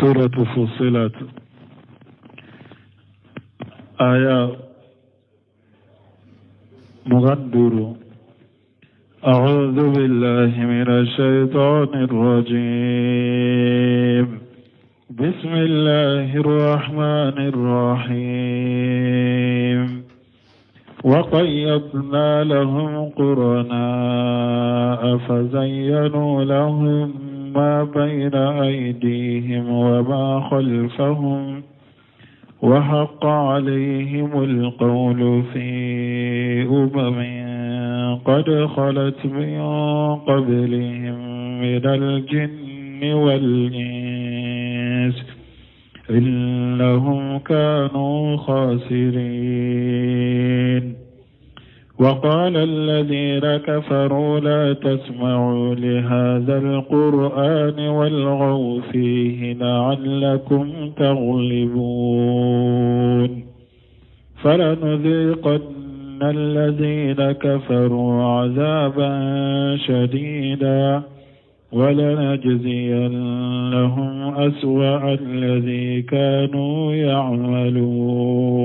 سورة فصلت آية مغندر. أعوذ بالله من الشيطان الرجيم. بسم الله الرحمن الرحيم. وقيضنا لهم قرناء فزينوا لهم ما بين أيديهم وما خلفهم وحق عليهم القول في أمم قد خلت من قبلهم من الجن والإنس إنهم كانوا خاسرين. وقال الذين كفروا لا تسمعوا لهذا القرآن والغوا فيه لعلكم تغلبون. فلنذيقن الذين كفروا عذابا شديدا ولنجزينهم أسوأ الذي كانوا يعملون.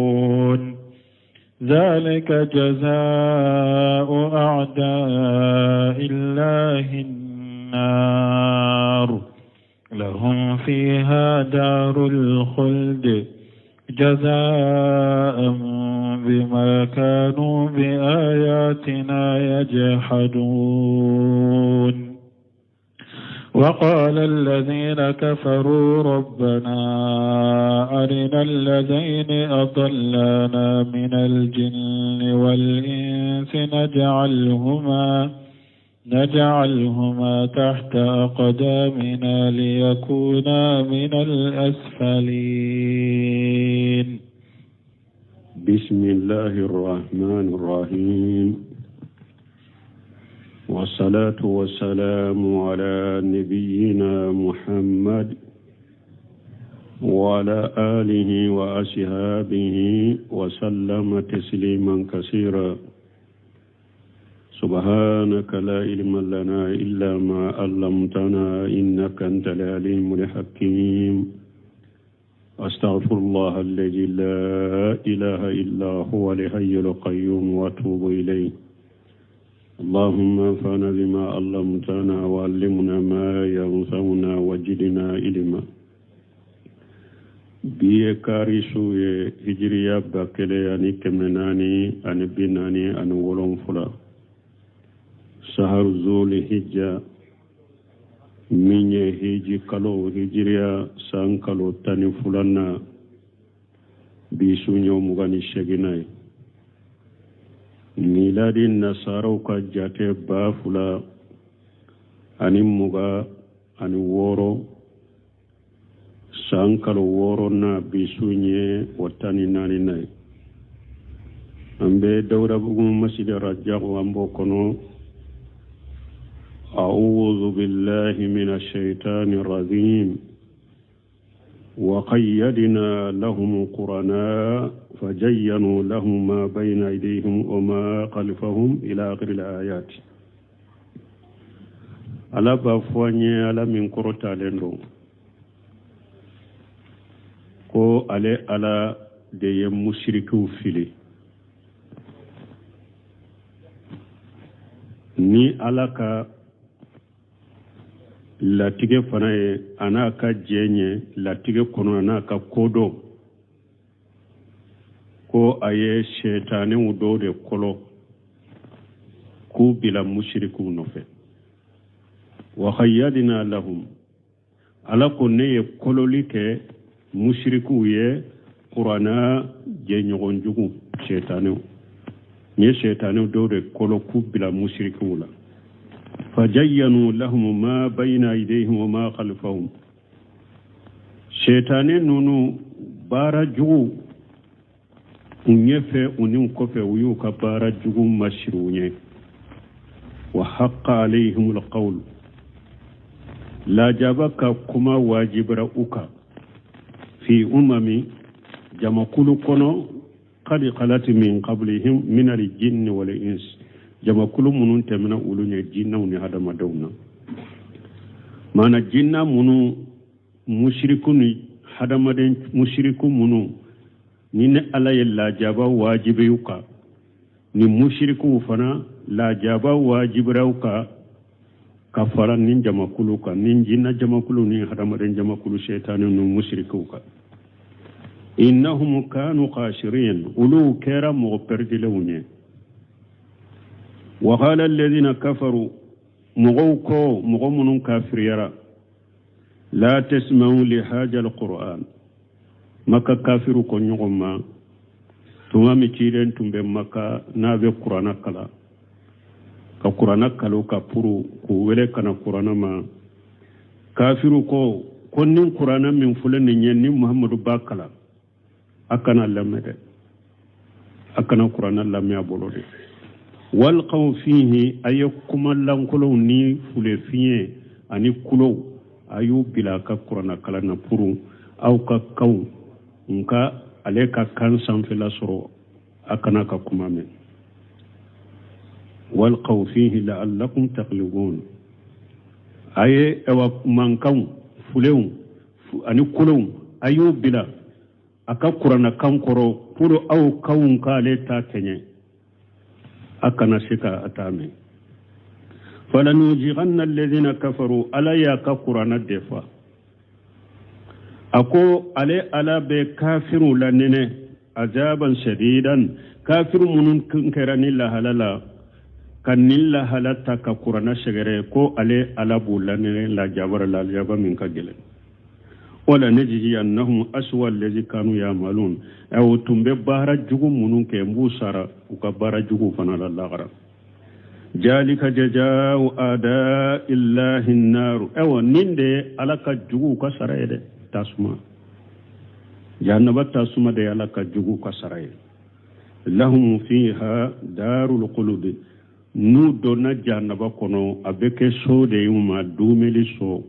ذلك جزاء أعداء الله النار، لهم فيها دار الخلد جزاء بما كانوا بآياتنا يجحدون. وقال الذين كفروا ربنا أرنا الذين أضلانا من الجن والإنس نجعلهما تحت أقدامنا ليكونا من الأسفلين. بسم الله الرحمن الرحيم، والصلاة والسلام على نبينا محمد وعلى آله وأصحابه وسلم تسليما كثيرا. سبحانك لا علم لنا إلا ما علمتنا إنك أنت العليم الحكيم. أستغفر الله الذي لا إله إلا هو الحي القيوم وأتوب إليه. اللهم انفعنا بما علمتنا وعلمنا ما ينفعنا وزدنا علما. Bi ye kari su ye, hijiriya 1447, saharu zoli hijja, min ye hiji kalo, hijiriya san kalo 12nan, bi su ɲɛ 28nan ye. Miladi nasaraw ka jate 2026, san kalo 6nan, bi su ɲɛ o 14nan ye. An bɛ Dawudabugu masjid Rajabu, an b'o kɔnɔ. أعوذ بالله من الشيطان الرجيم. وقيدنا لهم قرناء فزينوا لهم ما بين أيديهم وما خلفهم إلى آخر الآيات. Ala b'a fɔ an ye, Ala min kɔrɔtalen don, ko ale Ala de ye musirikiw fili ni Ala ka latigɛ fana ye, a n'a ka jɛ ɲɛ latigɛ kɔnɔ, a n'a ka kodɔn, ko a ye sɛtanɛw dɔw de kɔlɔ k'u bila musirikiw nɔfɛ. Wa qayyadna lahum, Ala ko ne ye kololi kɛ musirikiw ye, kurana jɛɲɔgɔn jugu sɛtanɛw, n ye sɛtanɛw dɔw de kɔlɔ k'u bila musirikiw la. Fajayyanu lahum ma bayna aydihim wa ma khalfahum, sɛtanɛ ninnu baara jugu u ɲɛfɛ u ni kɔfɛ, u y'u ka baara jugu masiri u ɲɛ. Wa haqqa alayhim alqawl, lajaba ka kuma wajibira u kan, fi umami, jamakulu kɔnɔ, qad khalat min qablihim min aljinni wal ins, jamakulu minnu tɛmɛna olu ɲɛ jinnaw ni hadamadenw na. Maana jinna minnu Musiriku ni hadamaden musiriku minnu ni ne Ala ye lajaba wajibi u kan, ni musirikuw fana lajaba wajibira u kan ka fara nin jamakulu kan, ni jinna jamakulu ni hadamaden jamakulu setani ni musirikuw kan. Innahum kanu khasirin, olu kɛra mɔgɔ pɛridilenw ye. Wa qala alladhina kafaru, mɔgɔw ko, mɔgɔ minnu kafiriyara, la tasma'u li hadha alquran, Maka kafiru ko ɲɔgɔn ma tuma min ciden tun bɛ Maka n'a bɛ kurana kalan, ka kurana kalan ka puru k'u wele ka na kurana ma. Kafiru ko ko nin kurana min filɛ nin ye, ni Muhammadu b'a kalan, a kana lamɛn dɛ, a kana kurana lamɛn a bolo dɛ. Walqaw fihi, a ye kuma lankolonw ni fule fiɲɛ ani kulow, a y'u bila a ka kurana kalan na puru aw ka kanw nka ale ka kan sanfɛla sɔrɔ, a kana ka kuma mɛn. Walqaw fihi la'allakum taghlibun, a ye awa mankanw fulenw ani kulow, a y'u bila a ka kurana kan kɔrɔ pour aw kanw k'ale ta kɛɲɛ, a kana se ka a ta mɛn. Falanuzighanna alladhina kafaru, Ala y'a ka kurana defa, a ko ale Ala bɛ kafiriw lanɛnɛ azaban shadidan, kafiru minnu kɛra ni lahala la ka nin lahala ta ka kurana sɛgɛrɛ, ko ale Ala b'u lanɛnɛ lajabara, lajaba min ka gɛlɛn. Wala najziyannahum aswa allazi kanu yamalun, o tun bɛ baara jugu minnu kɛ, n b'u sara u ka baara jugu fana la lagara. Jalika jazau ada illahi naaru, ayiwa nin de ye Ala ka juguw ka sara ye dɛ, tasuma, jahanaba tasuma de ye Ala ka juguw ka sara ye. Lahum fiha darul khulud, n'u donna jahanaba kɔnɔ, a bɛ kɛ so de ye u ma, dumeli so,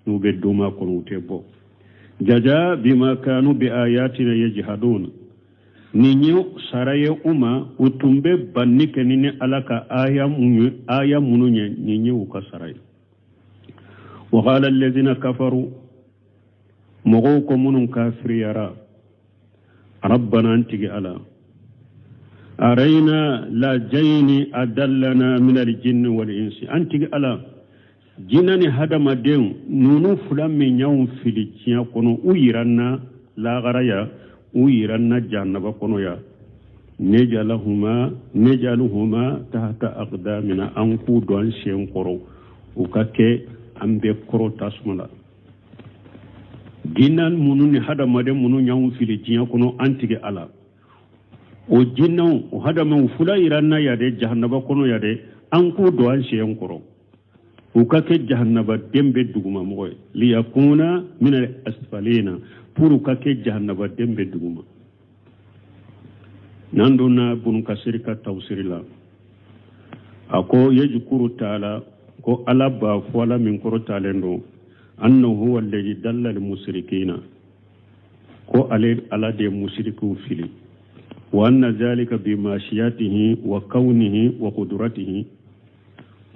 n'u bɛ doma kɔnɔ u tɛ bɔ. Jaja bima kanu bi ayatina yajhadun, nin ye sara ye u ma, u tun bɛ banni kɛ ni Ala ka aya minnu ye, nin ye u ka sara ye. Wa qala alladhina kafaru, mɔgɔw ko minnu kafiriyara, rabbana an tigi Ala, arayna lajayni adallana min aljinni wal insi, an tigi Ala, jinɛ ni hadamadenw ninnu fila min y'anw fili diɲɛ kɔnɔ, u yira n na lagara ya, u yira n na jahanaba kɔnɔ ya, nejaluhuma tahta aqdamina, an k'u don an sen kɔrɔ, u ka kɛ an bɛɛ kɔrɔ tasuma la. Jinɛ minnu ni hadamaden minnu y'anw fili diɲɛ kɔnɔ, an tigi Ala, o jinɛw o hadamadenw fila yira n na ya dɛ, jahanaba kɔnɔ ya dɛ, an k'u don an sen kɔrɔ, u ka kɛ jahanaba den bɛ duguma mɔgɔ ye, liyakuna min al asfalina, pour u ka kɛ jahanaba den bɛ duguma. N'an donna Bunu Kasiri ka tafsiri la, a ko yajkuru taala, ko Ala b'a fɔ, Ala min kɔrɔtalen don, annahu huwa alladhi dalla al musrikina, ko ale Ala de ye musirikiw fili, wa anna zalika bi mashiyatihi wa kaunihi wa qudratihi,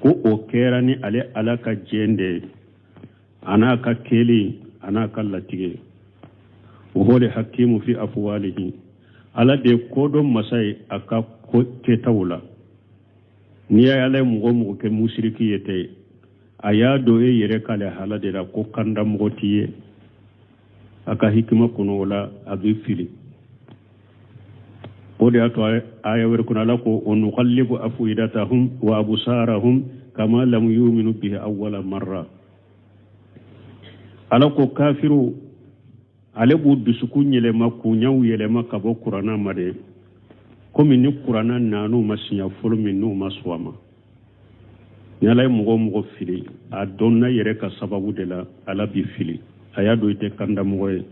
ko o kɛra ni ale Ala ka jɛn de ye, a n'a ka kɛli, a n'a ka latigɛ. Wa huwa al-hakimu fi afwalihi, Ala de ye kodɔn masa ye a ka ko kɛtaw la. N'i y'a ye Ala ye mɔgɔ mɔgɔ kɛ musiriki ye tɛ, a y'a dɔn e yɛrɛ ka lahala de la ko kanda mɔgɔ t'i ye, a ka hikima kɔnɔ o la a bɛ fili. O de y'a to aya wɛrɛ kɔnɔ Ala ko wa nuqallibu afidatahum wa absarahum kama lam yuminu bihi awwala marra. Ala ko kafiru ale b'u dusukun yɛlɛma k'u ɲɛw yɛlɛma ka bɔ kuranna ma de, komi ni kuranna nan'u ma siɲɛ fɔlɔ min n'u ma sɔn a ma. Ni Ala ye mɔgɔ o mɔgɔ fili, a dɔnna yɛrɛ ka sababu de la Ala b'i fili, a y'a dɔn i tɛ kanda mɔgɔ ye,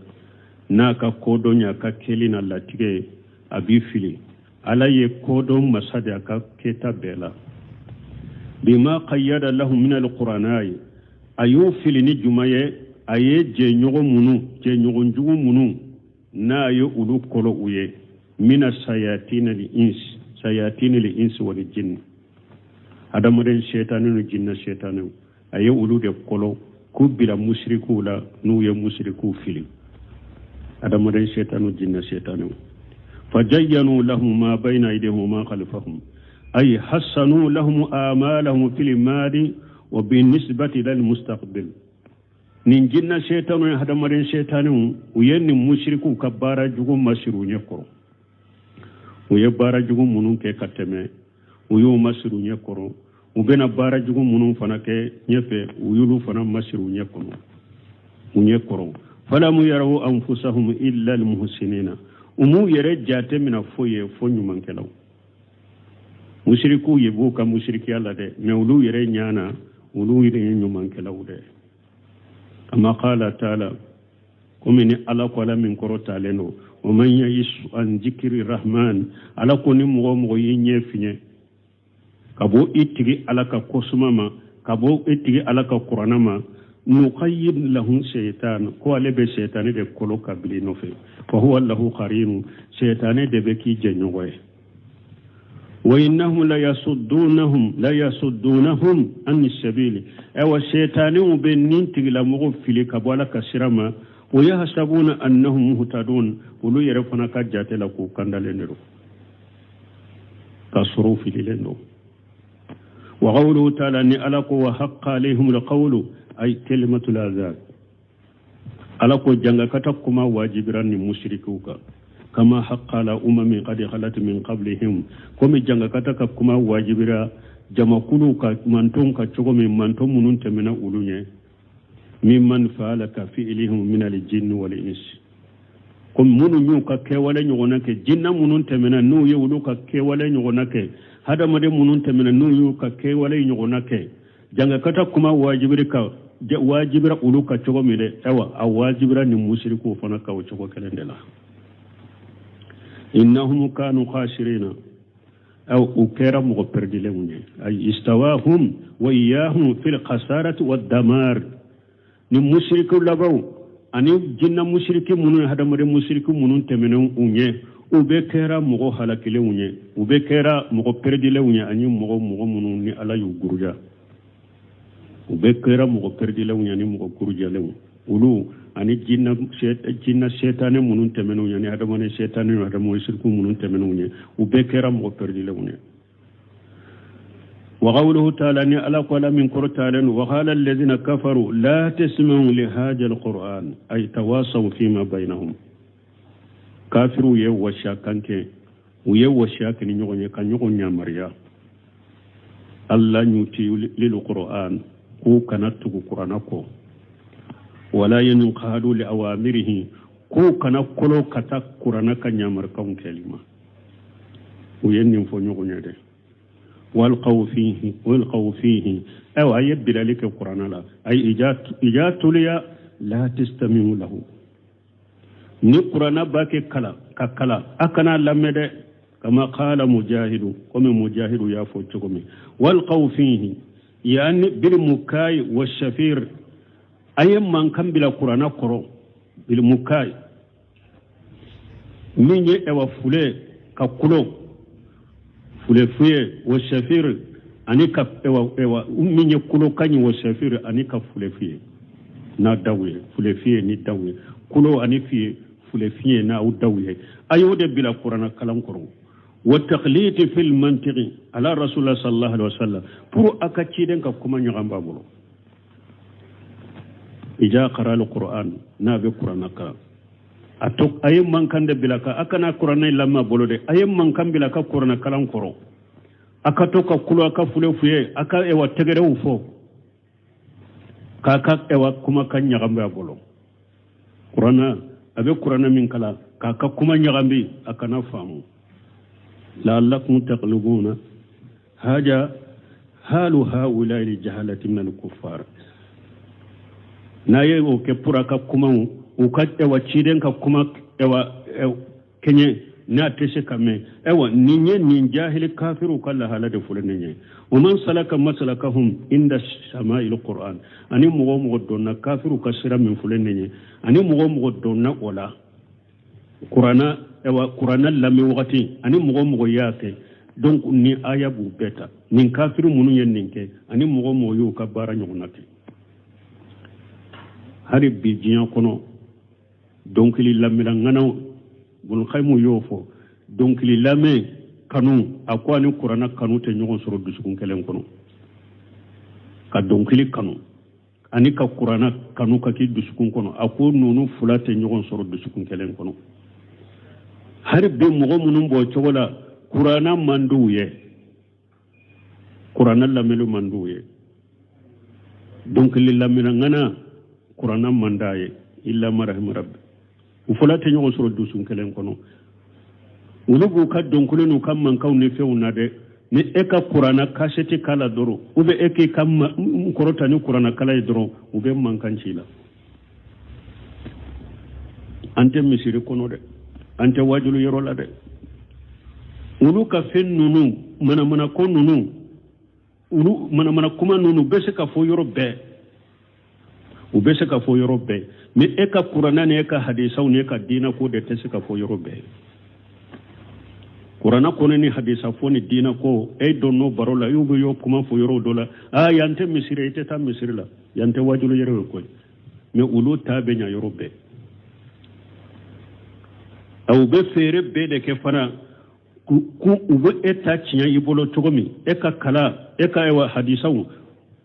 n'a ka kodɔn y'a ka kɛli n'a latigɛ ye, a b'i fili. Ala ye kodɔn masa de a ka kɛta bɛɛ la. Bima qayyada lahum min alqur'ana, a y'u fili ni juma ye, a ye jɛɲɔgɔn minnu, jɛɲɔgɔn jugu minnu n'a ye olu kɔlɔ u ye, mina sayatina li ins, sayatina li ins wal jinn, adamaden setani ni jinna setaniw, a ye olu de kɔlɔ K'u bila musirikuw la n'u ye musirikuw fili adamaden setanu jinɛ setanu fajayyanu lahum ma bayna aydihim wa ma khalfahum ay hassanu lahum amalahum fil madi wa binisbati ila almustaqbil nin jinɛ setanu ye hadamaden setaniw u ye nin musirikuw ka baara jugu masiri u ɲɛ kɔrɔ u ye baara jugu minnu kɛ ka tɛmɛ u y'o masiri u ɲɛ kɔrɔ u bɛna baara jugu minnu fana kɛ ɲɛfɛ u y'olu fana masiri u ɲɛ kɔnɔ u ɲɛ kɔrɔ falamu yarawu anfusahum illa almuhsinina u m'u yɛrɛ jate mina foyi ye fo ɲumankɛlaw musirikuw ye b'u ka musirikiya la dɛ mɛ olu yɛrɛ ɲɛ na olu yɛrɛ ye ɲumankɛlaw dɛ kama qala taala komi ni ala ko ala min kɔrɔtalen don wa man yaishu an zikiri rahman ala ko ni mɔgɔ o mɔgɔ y'i ɲɛ fiɲɛ ka bɔ i tigi ala ka kosuma ma ka bɔ i tigi ala ka kurana ma nuqayyid lahu shaytan ko ale bɛ sɛtani de kolo ka bila i nɔfɛ fa huwa lahu qarinu sɛtani de bɛ k'i jɛɲɔgɔn ye wa innahum la yasuddunahum la yasuddunahum an sabili ayiwa sɛtaniw bɛ nin tigilamɔgɔ fili ka bɔ ala ka sira ma wa yahsabuna annahum muhtadun olu yɛrɛ fana ka jate la k'u kandalen de don k'a sɔrɔ u fililen don wa qawluhu taala ni ala ko wa haqqa alayhim alqawlu ay kalimatul azab ala ko jangakata kuma wajibira ni musirikiw kan kama haqqa ala umamin qad khalat min qablihim komi jangakata ka kuma wajibira jamakuluw ka mantonw ka cogo min manton minnu tɛmɛna olu ɲɛ mimman faala ka fi'ilihim min aljinni wal insi ko minnu y'u ka kɛwale ɲɔgɔnna kɛ jinna minnu tɛmɛna n'u ye olu ka kɛwale ɲɔgɔnna kɛ hadamaden minnu tɛmɛna n'u y'u ka kɛwale ɲɔgɔnna kɛ jangakata kuma wajibiri ka wajibira olu ka cogo min dɛ ayiwa a wajibira nin musirikuw fana kan o cogo kelen de la innahum kanu khasirina aw u kɛra mɔgɔ pɛrɛdilenw ye ay istawahum wa iyahum fil khasarati wa damar ni musiriki labanw ani jinna musiriki minnu ye hadamaden musiriki minnu tɛmɛnen u ɲɛ u bɛɛ kɛra mɔgɔ halakilenw ye u bɛɛ kɛra mɔgɔ pɛrɛdilenw ye ani mɔgɔ mɔgɔ minnu ni ala y'u guruja u bɛɛ kɛra mɔgɔ pɛrɛdilenw ye ani mɔgɔ gurujalenw olu ani jinna sɛtanɛ minnu tɛmɛnenw ye ani hadamaden sɛtanɛ ni hadamaden musiriku minnu tɛmɛnenw ye u bɛɛ kɛra mɔgɔ pɛrɛdilenw ye wa qawluhu ta'ala ni ala ko ala min kɔrɔtalen wa qala alladhina kafaru la tasma'u li hadha alquran ay tawasaw fima bainahum kafiriw ye wasiya kan kɛ u ye wasiya kɛ ni ɲɔgɔn ye ka ɲɔgɔn yamaruya alla yuti lil qur'an k'u kana tugu kurana kɔ wala yanqadu li awamirihi k'u kana kolo ka taa kurana ka yamarukanw kɛli ma u ye nin fɔ ɲɔgɔn ye dɛ walqaw fihi walqaw fihi ayiwa a ye bilali kɛ kurana la ay ija tuliya la tastami'u lahu ni kurana b'a kɛ kalan ka kalan a kana lamɛn dɛ kama qala mujahidu komi mujahidu y'a fɔ cogo min walqaw fihi yani bil mukai wa shafir a ye mankan bila kurana kɔrɔ bil mukai min ye ɛwa fule ka kulo fule fuye wa shafir ani ka ɛwa ɛwa min ye kulo kan ye wa shafir ani ka fule fiye n'a daw ye fule fiye ni daw ye kulo ani fiye fule fiye n'aw daw ye a y'o de bila kurana kalan kɔrɔ wa taqliti fil mantiqi ala rasulullah sallallahu alaihi wasallam pour a ka ciden ka kuma ɲɔgɔn b'a bolo ija qara alquran n'a bɛ kurana kalan a to a ye mankan de bila ka a kana kuranɛ lamɛn a bolo dɛ a ye mankan bila ka kuranɛ kalan kɔrɔ a ka to ka kulo a ka fule fuye a ka ɛwa tɛgɛrɛw fɔ k'a ka ɛwa kumakan ɲagami a bolo kuranɛ a bɛ kuranɛ min kalan k'a ka kuma ɲagami a kana faamu la'allakum taqlubuna haja halu haulai ljahalati min alkuffar n'a ye o kɛ pour a ka kumaw u ka ɛwa ciden ka kuma ɛwa kɛɲɛ n'a tɛ se ka mɛn ɛwa nin ye nin jahili kafiriw ka lahala de filɛ nin ye wa man salaka masalakahum inda sama'il qur'an ani mɔgɔ o mɔgɔ donna kafiriw ka sira min filɛ nin ye ani mɔgɔ o mɔgɔ donna o la kurana ɛwa kurana lamɛn wagati ani mɔgɔ o mɔgɔ y'a kɛ donc ni aya b'u bɛɛ ta nin kafiri minnu ye nin kɛ ani mɔgɔ o mɔgɔ y'u ka baara ɲɔgɔnna kɛ. Hali bi diɲɛ kɔnɔ, dɔnkili lamɛnna ŋanaw, Bulkayimu y'o fɔ, dɔnkili lamɛn kanu, a ko ani kuranna kanu tɛ ɲɔgɔn sɔrɔ dusukun kelen kɔnɔ. Ka dɔnkili kanu ani ka kuranna kanu ka k'i dusukun kɔnɔ, a ko ninnu fila tɛ ɲɔgɔn sɔrɔ dusukun kelen kɔnɔ. Hali bi mɔgɔ minnu b'o cogo la, kuranna man d'u ye, kuranna lamɛnni man d'u ye, dɔnkili lamɛnna ŋana kuranna man d'a ye, illa ma rahima rabbi. U fila tɛ ɲɔgɔn sɔrɔ dusukun kelen kɔnɔ. Olu b'u ka dɔnkili n'u ka mankanw ni fɛnw na dɛ, ni e ka kuranna kasɛti k'a la dɔrɔn, ou bien e k'i ka kɔrɔta ni kuranna kalan ye dɔrɔn, u bɛ mankan ci la. An tɛ misiri kɔnɔ dɛ, an tɛ wajulu yɔrɔ la dɛ. Olu ka fɛn ninnu, manamanako ninnu, olu manamana kuma ninnu bɛ se ka fɔ yɔrɔ bɛɛ, u bɛ se ka fɔ yɔrɔ bɛɛ, mais e ka kuranna ni e ka hadisaw ni e ka diinɛ ko de tɛ se ka fɔ yɔrɔ bɛɛ. Kuranna kɔnɔ ni hadisa fɔ ni diinɛ ko, e donn'o baro la, y'u bɛ y'o kuma fɔ yɔrɔ dɔ la, aa yan tɛ misiri, i tɛ taa misiri la, yan tɛ wajulu yɛrɛ ye koyi. Mais olu ta bɛ ɲa yɔrɔ bɛɛ. U bɛ feere bɛɛ de kɛ fana ku u bɛ e ta tiɲɛ i bolo cogo min, e ka kalan, e ka ayiwa hadisaw,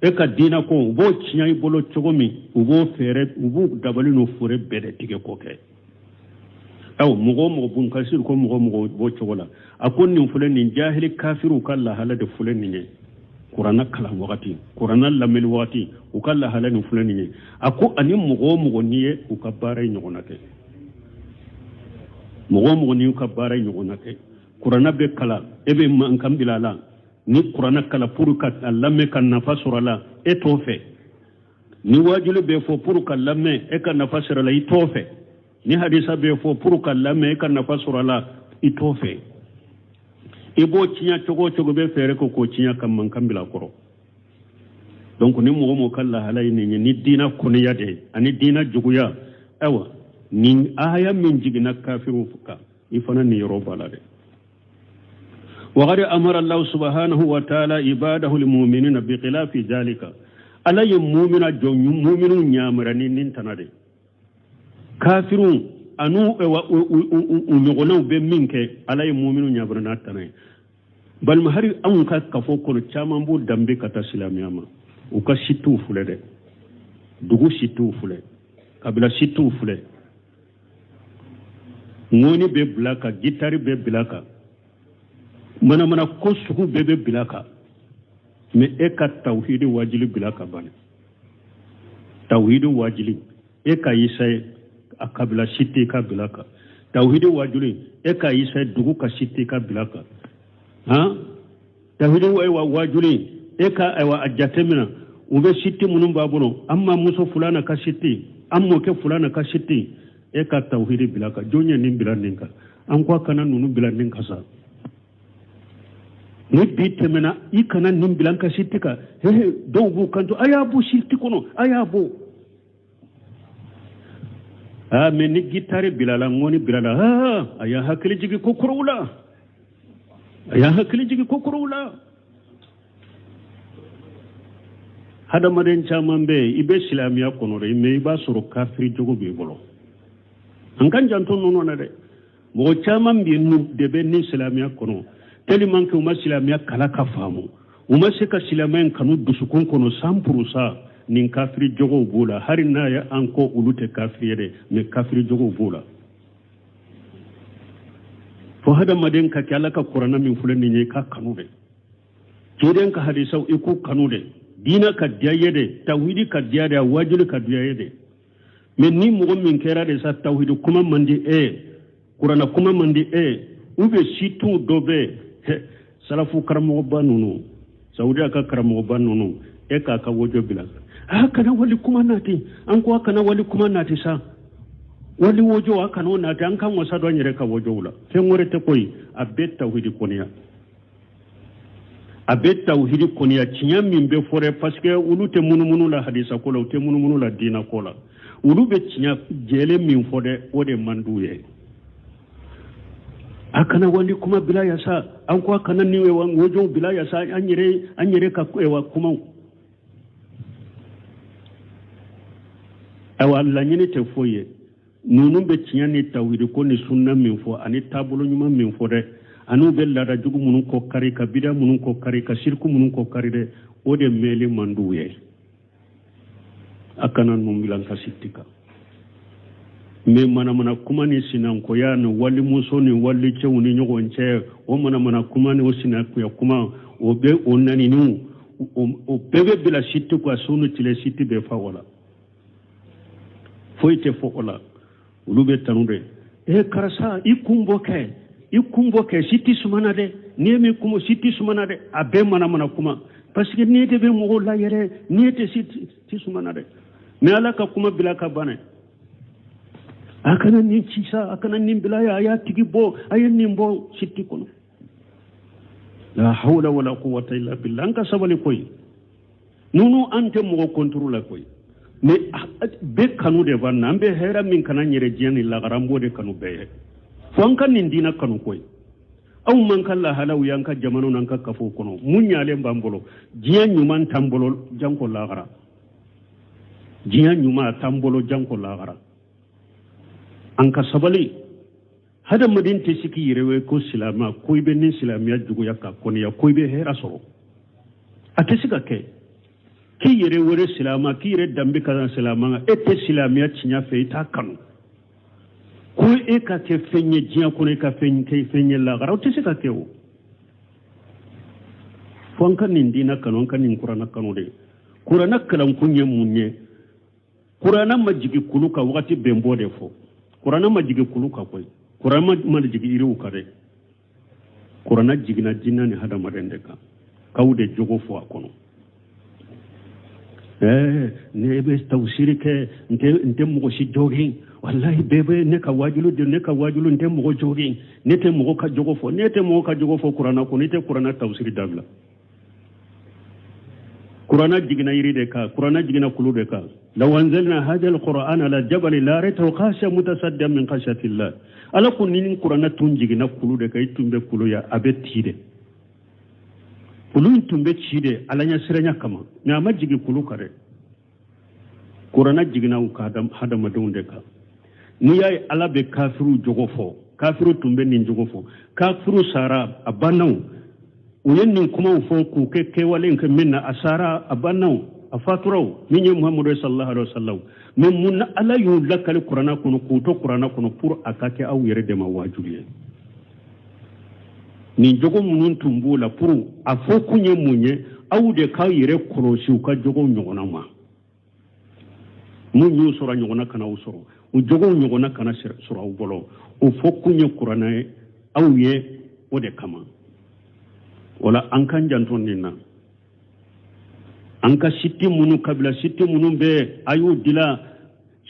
e ka diinɛ ko, u b'o tiɲɛ i bolo cogo min, u b'o feere, u b'u dabali n'u fure bɛɛ de tigɛ k'o kɛ. Aw mɔgɔ o mɔgɔ, Bunkasiri ko mɔgɔ o mɔgɔ b'o cogo la, a ko nin filɛ nin jahili kafiriw ka lahala de filɛ nin ye. Kuranna kalan wagati, kuranna lamɛnni wagati, u ka lahala nin filɛ nin ye. A ko ani mɔgɔ o mɔgɔ n'i ye u ka baara in ɲɔgɔnna kɛ, mɔgɔ o mɔgɔ n'i y'u ka baara in ɲɔgɔnna kɛ, kuranna bɛ kalan, e bɛ mankan bila a la, ni kuranna kalan pour ka a lamɛn ka nafa sɔrɔ a la, e t'o fɛ. Ni wajuli bɛ fɔ pour ka lamɛn, e ka nafa sɔrɔ a la, i t'o fɛ. Ni hadisa bɛ fɔ pour ka lamɛn, e ka nafa sɔrɔ a la, i t'o fɛ. I b'o tiɲɛ cogo o cogo, bɛ fɛɛrɛ kɛ k'o tiɲɛ ka mankan bila a kɔrɔ. Donc ni mɔgɔ mɔgɔ ka lahala ye nin ye, ni diinɛ kɔniya de ye ani diinɛ juguya, ayiwa nin aya min jiginna kafiriw kan, i fana nin yɔrɔ b'a la dɛ. وقد أمر الله سبحانه وتعالى عباده المؤمنين بخلاف ذلك. ala ye mumina jɔn muminu ɲamara ni nin tana de. Kafiriw an'u u ɲɔgɔnnaw bɛ min kɛ, ala ye muminu ɲamara n'a tana ye. Balima, hari anw ka kafo kɔnɔ, caman b'u danbe ka taa silamɛya ma, u ka si t'u filɛ dɛ, dugu si t'u filɛ, kabila si t'u filɛ. Ŋɔni bɛ bila kan, gitari bɛ bila kan, manamana ko sugu bɛɛ bɛ bila kan, mais e ka tawhidi wajili bila ka ban. Tawhidi wajili, e ka isa ye a kabila si tɛ ka bila kan. Tawhidi wajuli, e ka isa ye dugu ka si tɛ ka bila kan. Han, tawhidi wajuli, e ka ayiwa a jateminɛ u bɛ siti minnu b'a bolo, an ma muso fulana ka siti, an mɔkɛ fulana ka siti, e ka tawhidi bila kan. Jɔn ye nin bila nin kan? An ko a kana ninnu bila nin kan sa. Ni bi tɛmɛna, i kana nin bila n ka siti kan. Hehe, dɔw b'u kanto, a y'a bɔ siti kɔnɔ, a y'a bɔ. Aa, mais ni gitari bilala, ŋɔni bilala, aa a y'a hakili jigin ko kɔrɔw la, a y'a hakili jigin ko kɔrɔw la. Hadamaden caman bɛ yen, i bɛ silamɛya kɔnɔ dɛ, mais i b'a sɔrɔ kafiri jogo b'i bolo. An kan janto ninnu na dɛ. Mɔgɔ caman bɛ yen de bɛ ni silamɛya kɔnɔ, tellement que u ma silamɛya kala ka faamu, u ma se ka silamɛya in kanu dusukun kɔnɔ 100%, nin kafiri jogow b'u la. Hali n'a ye an ko olu tɛ kafiri ye dɛ, mais kafiri jogow b'u la. Fo hadamaden ka kɛ ala ka kuranna min filɛ nin ye, i k'a kanu dɛ, ciden ka hadisaw i k'u kanu dɛ, diinɛ ka diya ye dɛ, tawhidi ka diya dɛ, a wajuli ka diya ye dɛ. Mais ni mɔgɔ min kɛra de sa, tawhidi kuma man di e ye, kuranna kuma man di e ye, ou bien situ dɔ bɛ salafu karamɔgɔba ninnu, saudiya ka karamɔgɔba ninnu, e k'a ka wojo bila, a kana wali kuma nati, an ko a kana wali kuma nati sa, wali wojo a kana o nati, an kan wasa dɔn yɛrɛ ka wojow la. Fɛn wɛrɛ tɛ koyi, a bɛ tawhidi kɔniya, a bɛ tawhidi kɔniya. Tiɲɛ min bɛ fɔ dɛ, parce que olu tɛ munumunu la hadisa ko la, u tɛ munumunu la diinɛ ko la, olu bɛ tiɲɛ jɛlen min fɔ dɛ, o de man d'u ye. A kana wali kuma bila yasa, an ko a kana ni wojow bila yasa, an yɛrɛ ka kumaw. Ayiwa, laɲini tɛ foyi ye. Ninnu bɛ tiɲɛ ni tawhidi ko ni sunna min fɔ ani taabolo ɲuman min fɔ dɛ, ani u bɛ laada jugu minnu kɔ kari, ka bida minnu kɔ kari, ka siriku minnu kɔ kari dɛ, o de mɛnli man d'u ye. A kana ninnu bila n ka siti kan. Mais manamana kuma ni sinankoya ni walimuso ni walicɛw ni ɲɔgɔn cɛ, o manamana kuma ni o sinankuya kuma, o bɛ o naniniw, o bɛɛ bɛ bila siti kan su ni tile. Siti bɛ fa o la, foyi tɛ fɔ o la. Olu bɛ tanu de. E karisa, i kun bɔ kɛ, i kun bɔ kɛ, siti sumana dɛ. N'i ye min kun bɔ, siti sumana dɛ. A bɛɛ manamana kuma, parce que n'i de bɛ mɔgɔw la yɛrɛ, n'i tɛ siti sumana dɛ. Mais Ala ka kuma bila ka ban, a kana nin ci sa, a kana nin bila yan, a y'a tigi bɔ, a ye nin bɔ siti kɔnɔ. La hawla wala quwwata illa billah. An ka sabali koyi. Nunu, an tɛ mɔgɔ contre la koyi, mais bɛɛ kanu de b'an na. An bɛ hɛrɛ min kana yɛrɛ diɲɛ ni lagara, an b'o de kanu bɛɛ ye. Fo an ka nin diinɛ kanu koyi. Anw man ka lahalaw y'an ka jamanaw n'an ka kafow kɔnɔ. Mun ɲalen b'an bolo? Diɲɛ ɲuman t'an bolo janko lagara. Diɲɛ ɲuman t'an bolo janko lagara. An ka sabali. Hadamaden tɛ se k'i yɛrɛ wele ko silamɛ, ko i bɛ ni silamɛya juguya ka kɔniya, ko i bɛ hɛrɛ sɔrɔ. A tɛ se ka kɛ k'i yɛrɛ wele silamɛ, k'i yɛrɛ danbe ka silamɛ, e tɛ silamɛya tiɲɛ fɛ, i t'a kanu, ko e ka kɛ fɛn ye diɲɛ kɔnɔ, e ka fɛn kɛ fɛn ye lagara. O tɛ se ka kɛ. O fo an ka nin diinɛ kanu, an ka nin kuranɛ kanu de. Kuranɛ kalankun ye mun ye? Kuranɛ ma jigin kulu kan. Wagati bɛn bɔ de fɔ. Kuranɛ ma jigin kulu kan koyi, kuranɛ ma jigin yiriw kan dɛ. Kuranɛ jiginna jinɛ ni hadamaden de kan, k'aw de jogo fɔ a kɔnɔ. Ɛɛ, ne bɛ tawusiri kɛ, n tɛ mɔgɔ si jogin. Walahi, bɛɛ bɛ ne ka wajulu de, ne ka wajulu, n tɛ mɔgɔ jogin, ne tɛ mɔgɔ ka jogo fɔ. Ne tɛ mɔgɔ ka jogo fɔ kuranɛ kɔnɔ, i tɛ kuranɛ tawusiri dabila. Kuranɛ jiginna yiri de kan, kuranɛ jiginna kulu de kan. Law anzalna hadha alquran ala jabali la ra'aytahu khashi'an mutasaddian min khashyatillah. Ala ko ni kuranɛ tun jiginna kulu de kan, i tun bɛ kulu ya a bɛ ci de, kulu in tun bɛ ci de Ala ɲɛsiranya kama. Mais a ma jigin kulu kan dɛ. Kuranɛ jiginna u ka hadamadenw de kan. N'i y'a ye Ala bɛ kafiriw jogo fɔ, kafiriw tun bɛ nin jogo fɔ, kafiriw sara a bannaw, u ye nin kumaw fɔ k'u kɛ kɛwale kɛ min na, a sara a bannaw, a faturaw, min ye Muhamadu sallallahu alaihi wasallam. Mais mun na Ala y'u lakali kuranɛ kɔnɔ, k'u to kuranɛ kɔnɔ? Pour a ka kɛ aw yɛrɛ de ma waajuli ye. Nin jogo minnu tun b'u la, pour a fɔ kun ye mun ye? Aw de k'aw yɛrɛ kɔlɔsi u ka jogow ɲɔgɔnna ma. Mun y'u sɔrɔ, ɲɔgɔnna kana aw sɔrɔ, u jogow ɲɔgɔnna kana sɔrɔ aw bolo. O fɔ kun ye kuranɛ ye aw ye, o de kama. Wala an k'an janto nin na. An ka siti minnu, kabila siti minnu bɛ, a y'u dila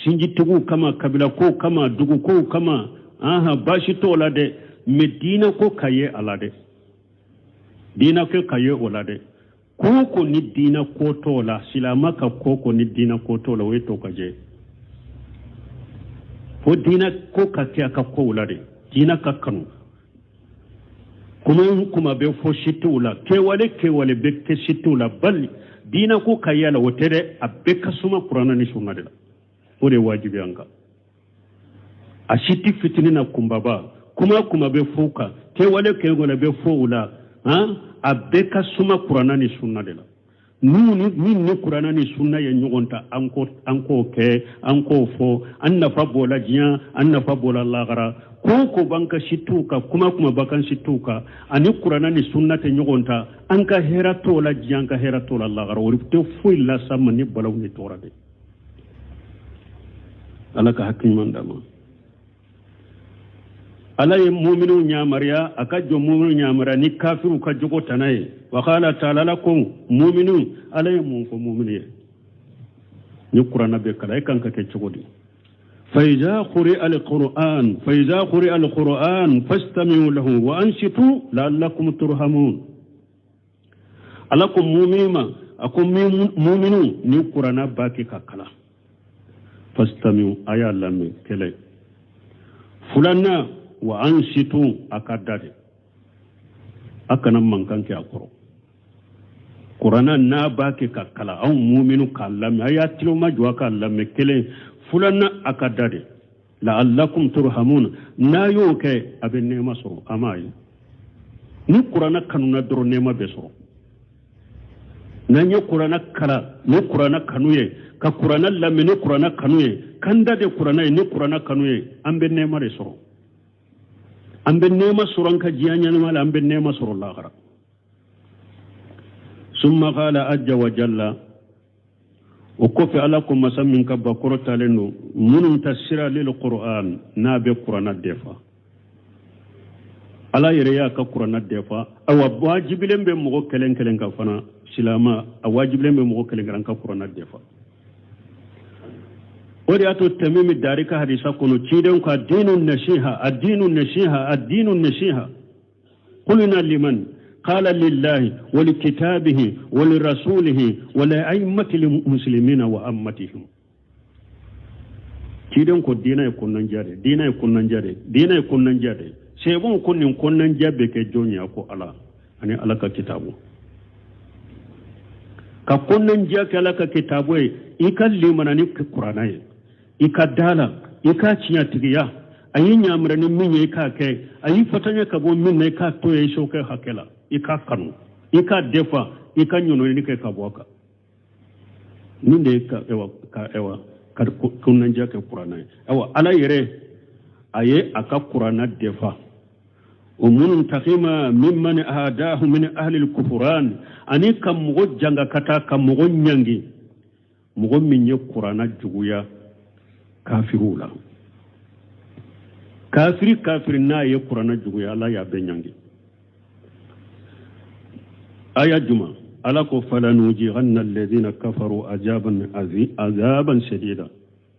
sinjitigiw kama, kabila kow kama, dugu kow kama, aha, baasi t'o la dɛ. Mais diinɛ ko ka ye a la dɛ, diinɛ ko ka ye o la dɛ. Ko ko ni diinɛ ko t'o la, silama ka ko ko ni diinɛ ko t'o la, o ye to ka jɛ. Fo diinɛ ko ka kɛ a ka kow la de, diinɛ ka kanu. Kuma kuma bɛ fɔ sitiw la, kɛwale kɛwale bɛ kɛ sitiw la, bali diinɛ ko ka yala o tɛ dɛ. A bɛɛ ka suma kuranɛ ni sunna de la. O de ye wajibi an kan. A siti fitinin na kunbaba, kuma kuma bɛ fɔ u kan, kɛwale kɛwale bɛ fɔ u la, han, a bɛɛ ka suma kuranɛ ni sunna de la. N'u ni min ni kuranɛ ni sunna ye ɲɔgɔn ta, an ko an k'o kɛ, an k'o fɔ. An nafa b'o la diɲɛ, an nafa b'o la lagara. Ko ko b'an ka sitiw kan, kuma kuma b'an ka sitiw kan, ani kuranɛ ni sunna tɛ ɲɔgɔn ta, an ka hɛrɛ t'o la diɲɛ, an ka hɛrɛ t'o la lagara. O tɛ foyi las'an ma ni balaw ni tɔɔrɔ de. Ala ka hakili ɲuman d'an ma. Ala ye muminiw yamaruya, a ka jɔ muminiw yamaruya ni kafiriw ka jogo tana ye. Wa qala taala, Ala ko muminiw, Ala ye mun fɔ mumini ye? Ni kuranɛ bɛ kalan, e kan ka kɛ cogo di? فإذا قرئ القرآن فإذا قرئ القرآن فاستمعوا له وأنصتوا لعلكم ترحمون. Ala ko mumini ma, a ko muminu, ni kuranɛ b'a kɛ ka kalan, fastamiu, a y'a lamɛn. Kɛlɛ filanan, wa ansitu, a ka da de, a kana mankan kɛ a kɔrɔ. Kuranɛ n'a b'a kɛ ka kalan, anw muminu k'a lamɛn, a y'a tulo majɔ a k'a lamɛn. Kelen. Filanan a ka da de la'allakum turhamuna n'a y'o kɛ a bɛ nɛɛma sɔrɔ. A m'a ye ni kuranna kanuna dɔrɔn nɛɛma bɛ sɔrɔ. N'an ye kuranna kalan ni kuranna kanu ye, ka kuranna lamɛn ni kuranna kanu ye, k'an da de kuranna ye ni kuranna kanu ye, an bɛ nɛɛma de sɔrɔ. An bɛ nɛɛma sɔrɔ an ka diɲɛ ɲɛnama la, an bɛ nɛɛma sɔrɔ lahara. Summa qala azza wa jalla, o kɔfɛ Ala ko masa min ka ba kɔrɔtalen don muntasira lil Qur'an, n'a bɛ kuranna defa. Ala yɛrɛ y'a ka kuranna defa. Awa wajibilen bɛ mɔgɔ kelen kelen ka fana silama, a wajibilen bɛ mɔgɔ kelen kelen ka kuranna defa. O de y'a to Tamimi Dari ka hadisa kɔnɔ, ciden ko addinu nasiha, addinu nasiha, addinu nasiha. Qulna liman? Qala lillahi wa likitabihi wa lirasulihi wa li'a'immati muslimina wa ammatihim. Ciden ko diina ye kɔnɔnajɛ de, diina ye kɔnɔnajɛ de, diina ye kɔnɔnajɛ de. Sɛbɛnw ko nin kɔnɔnajɛ bɛ kɛ jɔn ye? A ko Ala ani Ala ka kitabu. Ka kɔnɔnajɛ kɛ Ala ka kitabu ye, i ka limana ni kuranna ye, i ka da la, i k'a tiɲɛtigiya, a y'i ɲamira ni min ye i k'a kɛ, a y'i fatanya ka bɔ min na i k'a to yen, i sokɛ hakɛ la, i k'a kanu, i k'a defa, i ka ɲɔnɔni kɛ ka bɔ a kan. Nin de ye ka ɛwa ka ɛwa ka kɔnɔnajɛ kɛ kuranna ye. Awa Ala yɛrɛ a ye a ka kuranna defa o muntakima mimman ahadahu min ahli kufuran, ani ka mɔgɔ janga ka taa ka mɔgɔ ɲangi, mɔgɔ min ye kuranna juguya kafiriw la. Kafiri kafiri n'a ye kuranna juguya, Ala y'a bɛɛ ɲangi. Aya juma Ala ko falanujiganna alladhina kafaru ajaban azaban shadida.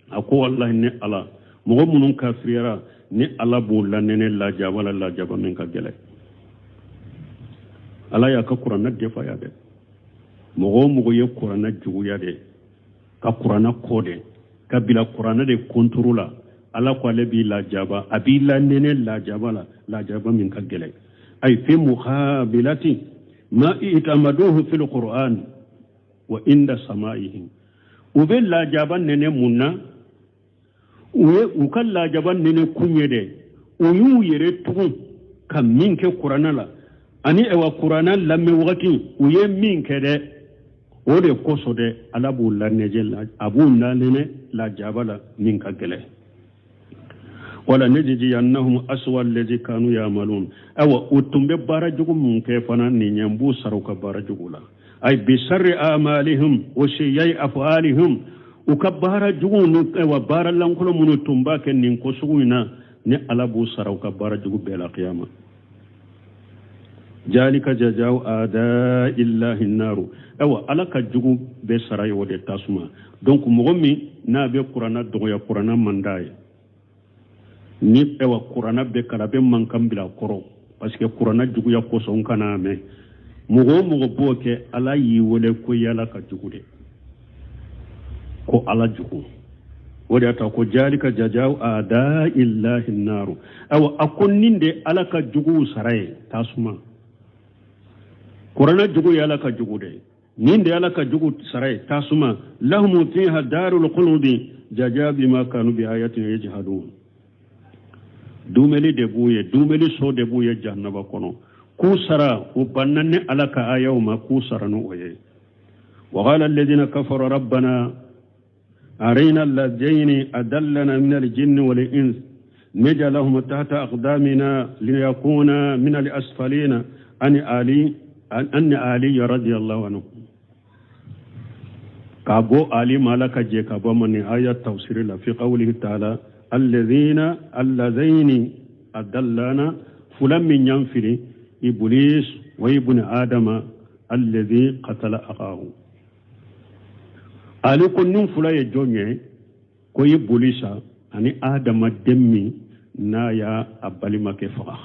A ko wallahi ne Ala, mɔgɔ minnu kafiriyara, ni Ala b'o lanɛnɛ lajaba la, lajaba min ka gɛlɛn. Ala y'a ka kuranna defa ya dɛ. Mɔgɔ o mɔgɔ ye kuranna juguya dɛ, ka kuranna kɔ dɛ, ka bila kuranna de kontoro la, Ala ko ale b'i lajaba, a b'i lanɛnɛ lajaba la, lajaba min ka gɛlɛn. Ay fi muqabilati ma itamaduhu fil qur'an wa inda samaihim. U bɛ lajaba nɛnɛ mun na? U ye u ka lajaba nɛnɛ kun ye dɛ, u y'u yɛrɛ tugun ka min kɛ kuranna la, ani ɛwa kuranna lamɛn wagati u ye min kɛ dɛ, o de kosɔn dɛ Ala b'u lanɛjɛ, a b'u lanɛnɛ lajaba la min ka gɛlɛn. Wala najziyannahum aswa allazi kanu ya'malun. Awa u tun bɛ baara jugu mun kɛ fana, nin ɲɛ n b'u sara u ka baara jugu la. Ay bisarri amalihim wa shiyai af'alihim. U ka baara jugu ni awa baara lankolon minnu tun b'a kɛ nin ko sugu in na, ni Ala b'u sara u ka baara jugu bɛɛ la kiyama. Jalika jazau a'da'illahi naru. Awa Ala ka jugu bɛɛ sara ye o de tasuma. Donc mɔgɔ min n'a bɛ kuranna dɔgɔya, kuranna man d'a ye, ni awa kuranna bɛ kalan a bɛ mankan bila a kɔrɔ parce que kuranna juguya kosɔn n kana mɛn. Mɔgɔ o mɔgɔ b'o kɛ, Ala y'i wele ko yala ka jugu de, ko Ala jugu. O de y'a to ko jalika jazau a'da'illahi naru. Awa a ko nin de Ala ka juguw sara ye tasuma. Kuranna jugu ye Ala ka jugu de ye, nin de Ala ka jugu sara ye tasuma. Lahum fiha darul khuludi jaza bima kanu bi ayatina yajhadun. Dumeli de b'u ye, dumeli so de b'u ye jahannaba kɔnɔ, k'u sara u banna ni Ala ka ayaw ma, k'u sara n'o ye. Wa qala alladhina kafaru rabbana arina alladhina adallana min aljinni wal ins najalahum tahta aqdamina liyakuna min al-asfalina. Ani Ali, anni Ali radiyallahu anhu, ka bɔ Ali ma, Ala ka jɛ ka bɔ ma nin aya tafsiri la, fi qawlihi ta'ala alladhina alladhaini adallana, fula min y'an fili, Iblis wa ibn Adama alladhi qatala akahu. Ali ko nin fula ye jɔn ye? Ko Iblisa ani Adama den min n'a y'a a balimakɛ faga.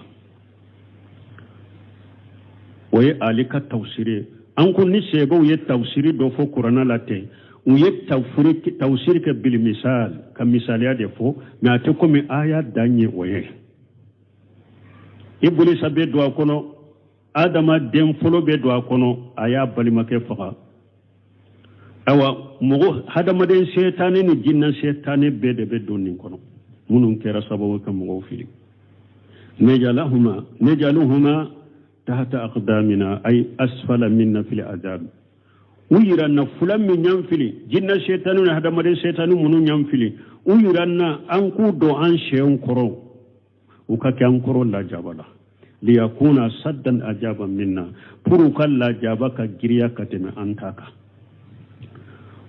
O ye Ali ka tafsiri ye. An ko ni sɛbɛw ye tafsiri dɔ fɔ kuranna la ten, u ye tafsiri kɛ bilimisal, ka misaliya de fɔ, mais a tɛ komi aya dan ye o ye. Iblisa bɛ don a kɔnɔ, Adama den fɔlɔ bɛ don a kɔnɔ, a y'a balimakɛ faga. Awa, mɔgɔ hadamaden sɛtanɛ ni jinɛ sɛtanɛ bɛɛ de bɛ don nin kɔnɔ, minnu kɛra sababu ka mɔgɔw fili. Najaluhuma, najaluhuma tahta aqdamina, ay asfala minna fil azab. U yira na fula min y'an fili, jinɛ sɛtanɛ ni hadamaden sɛtanɛ minnu y'an fili, u yira na an k'u don an senw kɔrɔ, u ka kɛ an kɔrɔ lajaba la. Liyakuna saddan ajaba minna, pour u ka lajaba ka giriya ka tɛmɛ an ta kan.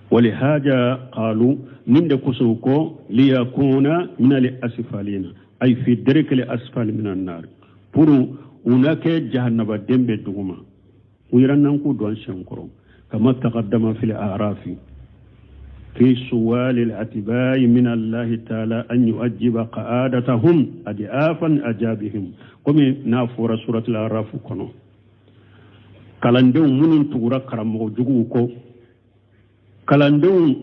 Walihaja qalu, nin de kosɔn ko liyakuna min al asfalina, ay fi darki al asfali min an nar, pour u na kɛ jahannabaden bɛ duguma. U yira n'an k'u don an sen kɔrɔ. Kama taqaddama fil a'rafi fi suwali al-atba'i min Allah ta'ala an yu'ajjiba qa'adatahum adi'afan ajabihim, komi n'a fɔra suratul a'raf kɔnɔ, kalandenw minnu tugura karamɔgɔ juguw kɔ, kalandenw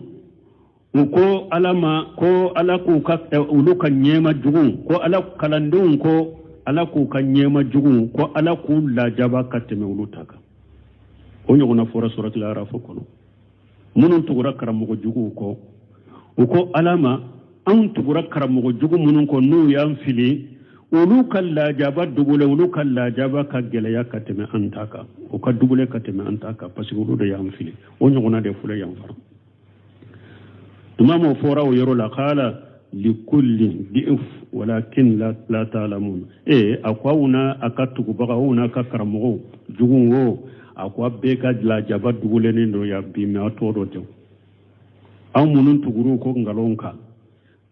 u ko Ala ma ko Ala k'u ka olu ka ɲɛma jugu, ko Ala kalandenw ko Ala k'u ka ɲɛma jugu, ko Ala k'u lajaba ka tɛmɛ olu ta kan. O ɲɔgɔnna fɔra suratul a'raf kɔnɔ. Minnu tugura karamɔgɔ juguw kɔ, u ko Ala ma anw tugura karamɔgɔ jugu minnu kɔ n'u y'an fili, olu ka lajaba dugule, olu ka lajaba ka gɛlɛya ka tɛmɛ an ta kan, u ka dugule ka tɛmɛ an ta kan, parce que olu de y'an fili. O ɲɔgɔnna de filɛ yan fana. Tuma m'o fɔra o yɔrɔ la, qala likulli di'f walakin la ta'lamun. A ko aw n'a a ka tugubagaw, aw n'a ka karamɔgɔw jugu o, a ko a bɛɛ ka lajaba dugulennen don yan bi, mɛ aw t'o dɔn tɛ. Aw minnu tugur'u ko nkalon kan,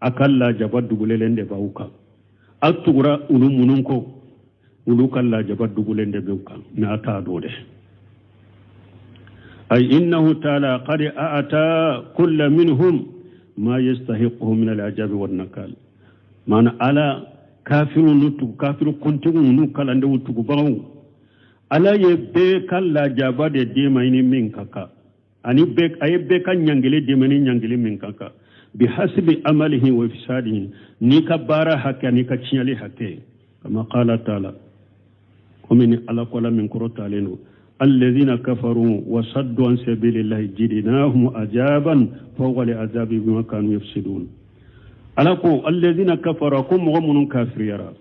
a ka lajaba dugulelen de b'aw kan. Aw tugura olu minnu kɔ, olu ka lajaba dugulen de b'u kan, mɛ a t'a dɔn dɛ. Ay innahu ta'ala qad a'ata kulla minhum ma yastahiquhu min al-ajabi wan nakal. Maana ala kafiru n'u tugu, kafiru kuntigiw n'u kalandenw tugubagaw, Ala ye bɛɛ ka lajaba de d'i ma i ni min ka kan, ani bɛɛ a ye bɛɛ ka ɲangili d'i ma ni ɲangili min ka kan, bihasibi amalihi wa ifsadihi, n'i ka baara hakɛ n'i ka tiɲɛli hakɛ. Kama qala ta'ala, komi ni Ala ko la min kɔrɔ talen don, alladhina kafaru wa saddu an sabilillahi jidnahum ajaban fawqa al-azabi bima kanu yafsidun. Ala ko alladhina kafaru, ko mɔgɔ minnu kafiriyara,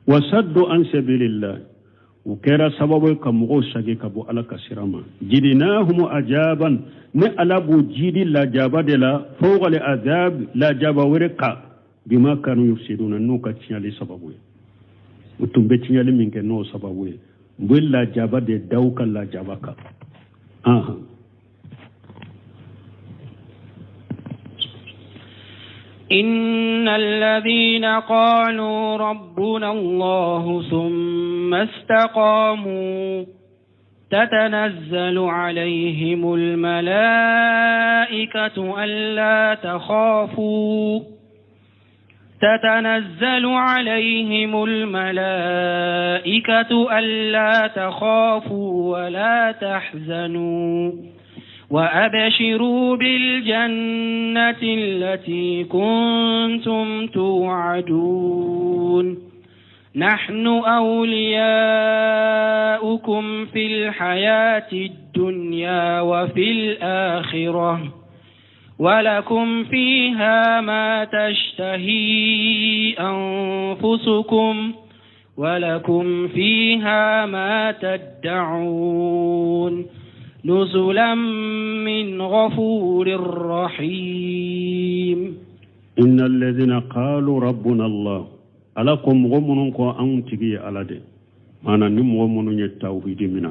wa saddu an sabilillahi, u kɛra sababu ye ka mɔgɔw sagi ka bɔ Ala ka sira ma, jidnahum ajaban, ni Ala b'u jidi lajaba de la, fawqa al-azab, lajaba wɛrɛ kan, bima kanu yufsiduna, n'u ka tiɲɛli sababu ye. U tun bɛ tiɲɛli min kɛ n'o sababu ye, u bɛ lajaba de da u ka lajaba kan. إن الذين قالوا ربنا الله ثم استقاموا تتنزل عليهم الملائكة ألا تخافوا تتنزل عليهم الملائكة ألا تخافوا ولا تحزنوا وأبشروا بالجنة التي كنتم توعدون نحن أولياؤكم في الحياة الدنيا وفي الآخرة ولكم فيها ما تشتهي أنفسكم ولكم فيها ما تدعون نزلا من غفور رحيم. إن الذين قالوا ربنا الله ala ko mɔgɔ minnu ko anw tigi ye Ala de, maana ni mɔgɔ minnu ye tawhidi mina,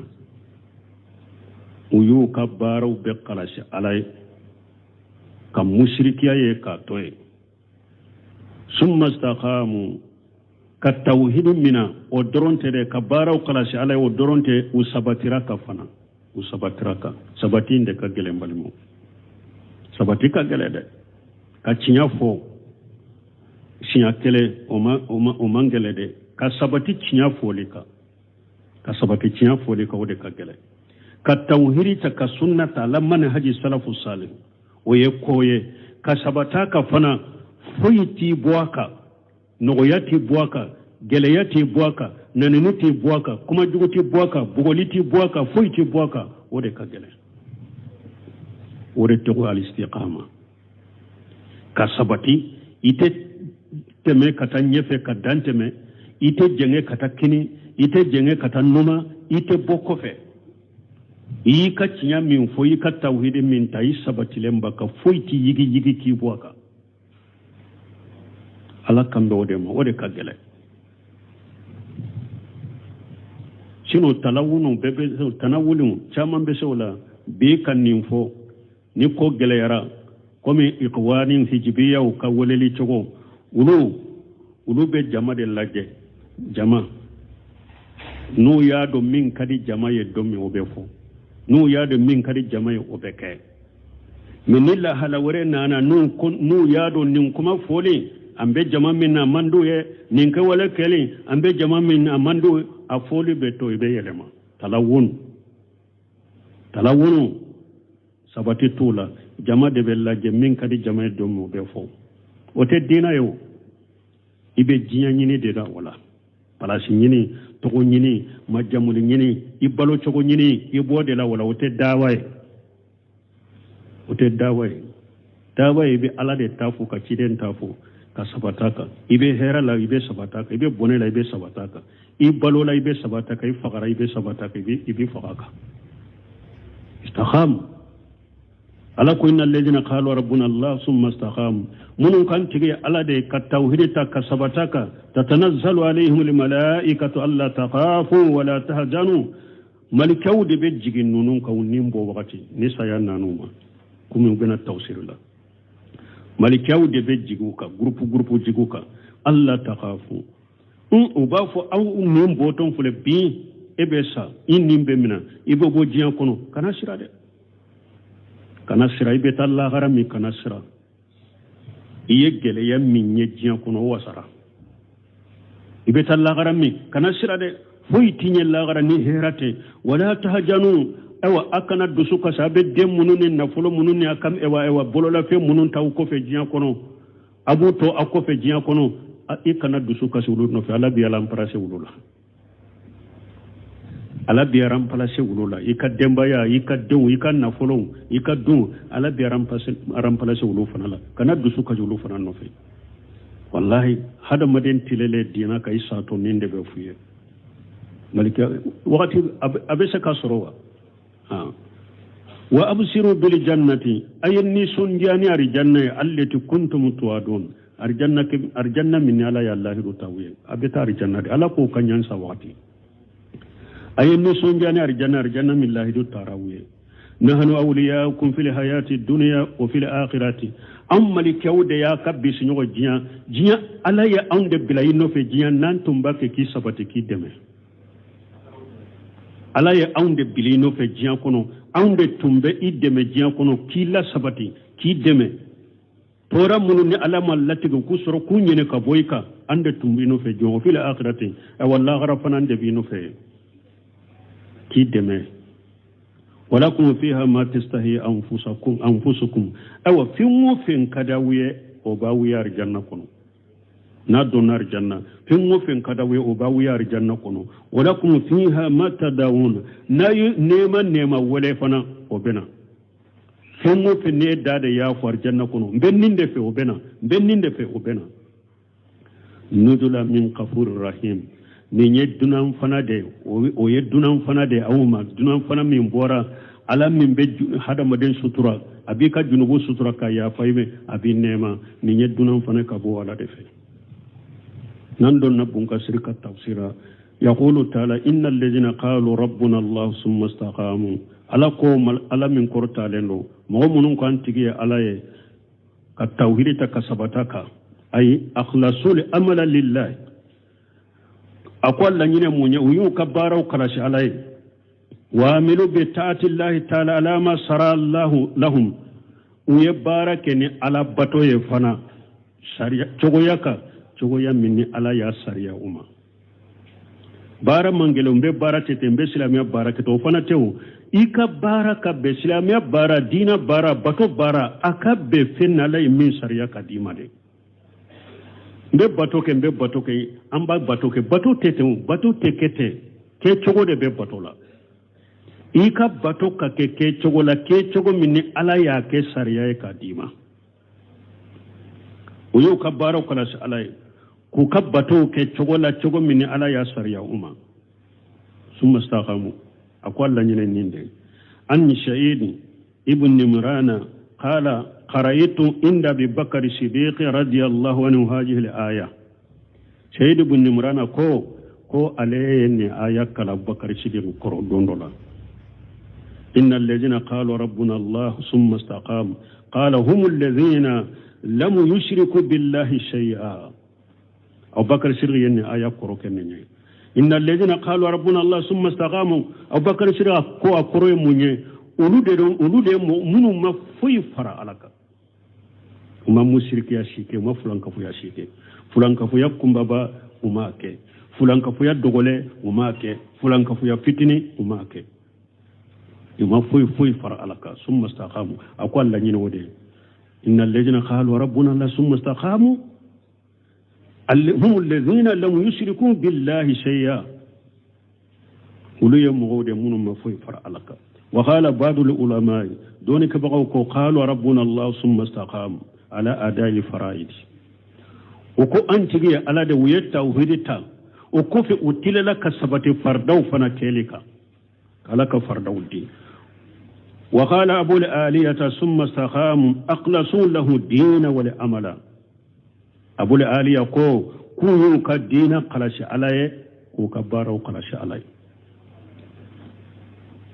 u y'u ka baaraw bɛɛ kalasi Ala ye, ka musirikiya ye k'a to ye, summa istaqamu, ka tawhidi mina, o dɔrɔn tɛ dɛ, ka baaraw kalasi Ala ye, o dɔrɔn tɛ, u sabatira ka fana, u sabatira kan. Sabati in de ka gɛlɛn, balimaw, sabati ka gɛlɛn dɛ. Ka tiɲɛ fɔ siɲɛ kelen o man gɛlɛn dɛ, ka sabati tiɲɛ fɔli kan, ka sabati tiɲɛ fɔli kan, o de ka gɛlɛn. Ka tawhidi ta, ka sunna ta, ala manhaji salafu salih, o ye ko ye. Ka sabata ka fana, foyi t'i bɔ a kan, nɔgɔya t'i bɔ a kan, gɛlɛya t'i bɔ a kan, nanini t'i bɔ a kan, kumajugu t'i bɔ a kan, bugɔli t'i bɔ a kan, foyi t'i bɔ a kan, o de ka gɛlɛn. O de tɔgɔ alistiqama, ka sabati. I tɛ tɛmɛ ka taa ɲɛfɛ ka dan tɛmɛ, i tɛ jɛngɛ ka taa kini, i tɛ jɛngɛ ka taa numa, i tɛ bɔ kɔfɛ. I y'i ka tiɲɛ min fɔ, i ka tawhidi min ta, i sabatilen b'a kan, foyi t'i yigi yigi k'i bɔ a kan. Ala kan bɛ o de ma, o de ka gɛlɛn. Sinon talawunu bɛɛ bɛ tanawunu caman bɛ se o la bi ka nin fɔ. Ni ko gɛlɛyara, komi ikwani hijibiyaw ka weleli cogo, olu bɛ jama de lajɛ. Jama n'u y'a dɔn min ka di jama ye don min, o bɛ fɔ. N'u y'a dɔn min ka di jama ye, o bɛ kɛ. Mais ni lahala wɛrɛ nana, n'u y'a dɔn nin kuma fɔlen an bɛ jama min na a man d'u ye, nin kɛwale kɛlen an bɛ jama min na a man d'u ye, a fɔli bɛ to, i bɛ yɛlɛma. Talawunu, talawunu sabati t'u la. Jama de bɛ lajɛ, min ka di jama ye don min, o bɛ fɔ. O tɛ diinɛ ye o. I bɛ diɲɛ ɲini de la o la, palasi ɲini, tɔgɔ ɲini, majamuli ɲini, i balo cogo ɲini, i b'o de la o la. O tɛ dawa ye, o tɛ dawa ye. Dawa ye, i bɛ Ala de ta fo, ka ciden ta fo, ka sabata kan. I bɛ hɛrɛ la, i bɛ sabata kan. I bɛ bɔnɛ la, i bɛ sabata kan. I balo la, i bɛ sabata kan. I fagara, i bɛ sabata kan. I bɛ faga kan. Istaqamu. Ala ko inna alladhina qalu rabbuna Allah summa istaqamu, minnu k'an tigi Ala de, ka tawhidi ta ka sabata kan, tatanazzalu alayhim almalaikatu alla takhafu wala tahzanu. Malikaw de bɛ jigin ninnu kan u ni bɔ wagati ni saya nan'u ma, komi u bɛna tawsiri la. Malikaw de bɛ jigin u kan, gurupu gurupu jigin u kan. Alla takhafu, u b'a fɔ aw nin bɔtɔn filɛ bin, e bɛ sa, i nin bɛ minɛ, i bɛ bɔ diɲɛ kɔnɔ, kana siran dɛ, kana siran. I bɛ taa lahara min, kana siran. I ye gɛlɛya min ye diɲɛ kɔnɔ, o wasara. I bɛ taa lahara min, kana siran dɛ, foyi t'i ɲɛ lahara ni hɛrɛ tɛ. Wala tahajanu, ayiwa a kana dusu kasi. A bɛ den minnu ni nafolo minnu ni a ka ayiwa ayiwa bololafɛn minnu t'aw kɔfɛ diɲɛ kɔnɔ, a b'u to aw kɔfɛ diɲɛ kɔnɔ, i kana dusu kasi olu nɔfɛ. Ala b'i remplacer olu la, Ala b'i remplacer olu la. I ka denbaya, i ka denw, i ka nafolow, i ka dun, Ala b'i remplacer olu fana la. Kana dusu kasi olu fana nɔfɛ. Walahi, hadamaden tilelen diinɛ ka i satɔ nin de bɛ f'u ye. Malika wagati a bɛ se ka sɔrɔ wa? Wa absiru bil jannati, a ye nisɔndiya ni arijanna ye, allati kuntum tuadun, arijanna arijanna min ni Ala y'a lahidu ta u ye, a bɛ taa arijanna de. Ala k'o ka ɲan sa wagati. A ye nisɔndiya ni arijanna, arijanna min lahidu tara u ye. Nahnu awliyaukum fil hayati dunya wa fil akhirati, anw malikaw de y'a ka bisiɲɔgɔn diɲɛ diɲɛ. Ala ye anw de bila i nɔfɛ diɲɛ, n'an tun b'a fɛ k'i sabati, k'i dɛmɛ. Ala ye anw de bila i nɔfɛ diɲɛ kɔnɔ, anw de tun bɛ i dɛmɛ diɲɛ kɔnɔ, k'i lasabati, k'i dɛmɛ. Tɔɔrɔ minnu ni Ala ma latigɛ k'u sɔrɔ, k'u ɲini ka bɔ i kan, an de tun b'i nɔfɛ diɲɛ. Wa fil akhirati, ayiwa lahara fana, an de b'i nɔfɛ k'i dɛmɛ. Walakum fiha ma tastahi anfusakum anfusukum, ayiwa fɛn o fɛn ka di aw ye, o b'aw ye arijanna kɔnɔ. N'a donna arijanna, fɛn o fɛn ka di aw ye, o b'aw ye arijanna kɔnɔ. Walakum fiha ma tadawun, n'a ye nɛɛma nɛɛma wɛlɛ fana, o bɛ na. Fɛn o fɛn n'e da de y'a fɔ arijanna kɔnɔ, n bɛ nin de fɛ, o bɛ na, n bɛ nin de fɛ, o bɛ na. Nuzula min kafur rahim, nin ye dunan fana de ye, o ye dunan fana de ye aw ma, dunan fana min bɔra Ala min bɛ hadamaden sutura, a b'i ka junubu sutura ka yafa i ma, a b'i nɛɛma. Nin ye dunan fana ka bɔ Ala de fɛ. N'an donna Bunkasiri ka tafsira, yaqulu taala inna alladhina qalu rabbuna Allah summa istaqamu, Ala ko, Ala min kɔrɔtalen don, mɔgɔ minnu k'an tigi ye Ala ye, ka tawhidi ta ka sabata kan, ayi akhlasul amala lillahi. A ko a laɲini mun ye? U y'u ka baaraw kalasi Ala ye. Wa amilu bi taati llahi taala ala ma sara allahu lahum, u ye baara kɛ ni Ala bato ye fana sariya cogoya kan, cogoya min ni Ala y'a sariya u ma. Baara man gɛlɛn, n bɛ baara tɛ ten, n bɛ silamɛya baara kɛ ten, o fana tɛ o. I ka baara ka bɛn silamɛya baara, diinɛ baara, bato baara, a ka bɛn fɛn na Ala ye min sariya ka d'i ma de. N bɛ bato kɛ, n bɛ bato kɛ, an b'a bato kɛ, bato tɛ ten o, bato tɛ kɛ ten, kɛ cogo de bɛ bato la. I ka bato ka kɛ kɛcogo la, kɛcogo min ni Ala y'a kɛ sariya ye k'a d'i ma. O y'u ka baaraw kalasi Ala ye, k'u ka batow kɛ cogo la, cogo min ni Ala y'a sariya u ma. Summa staqamu, a ko a laɲini nin de. An Sha'id ibn Nimrana qala qara'tu inda Abi Bakr Siddiq radiyallahu anhu hadhihi al-aya. Sha'id ibn Nimrana ko ale ye nin aya kalan Abubakar Siddiq kɔrɔ don dɔ la. Inna alladhina qalu rabbuna Allah summa istaqamu qala hum alladhina lam yushriku billahi shay'a. Abubakar Siddiq ye nin aya kɔrɔ kɛ nin ye. Inna alladhina qalu rabbuna Allah summa istaqamu. Abubakar Siddiq ko a kɔrɔ ye mun ye? Olu de don, olu de minnu ma foyi fara Ala kan, u ma musirikiya si kɛ, u ma fulankafoya si kɛ, fulankafoya kunbaba u m'a kɛ, fulankafoya dɔgɔlɛ u m'a kɛ, fulankafoya fitini u m'a kɛ, u ma foyi foyi fara Ala kan. Summa istaqamu, a ko a laɲini o de ye. Inna alladhina qalu rabbuna Allah summa istaqamu hum alladhina lam yushriku billahi shay'a. Olu ye mɔgɔw de minnu ma foyi fara Ala kan. Wa qala ba'du al-ulama, dɔnni kɛbagaw ko qalu rabbuna Allah summa istaqamu ala adai fara'id. O ko an tigi ye Ala de, u ye tawhidi ta, o kɔfɛ u tilala ka sabati faridaw fana kɛli kan, Ala ka faridaw di. Wa qala abul aliyata summa istaqamu aqlasu lahu dina wal amala. Abul aliya ko k'u y'u ka diina kalasi Ala ye, k'u ka baaraw kalasi Ala ye.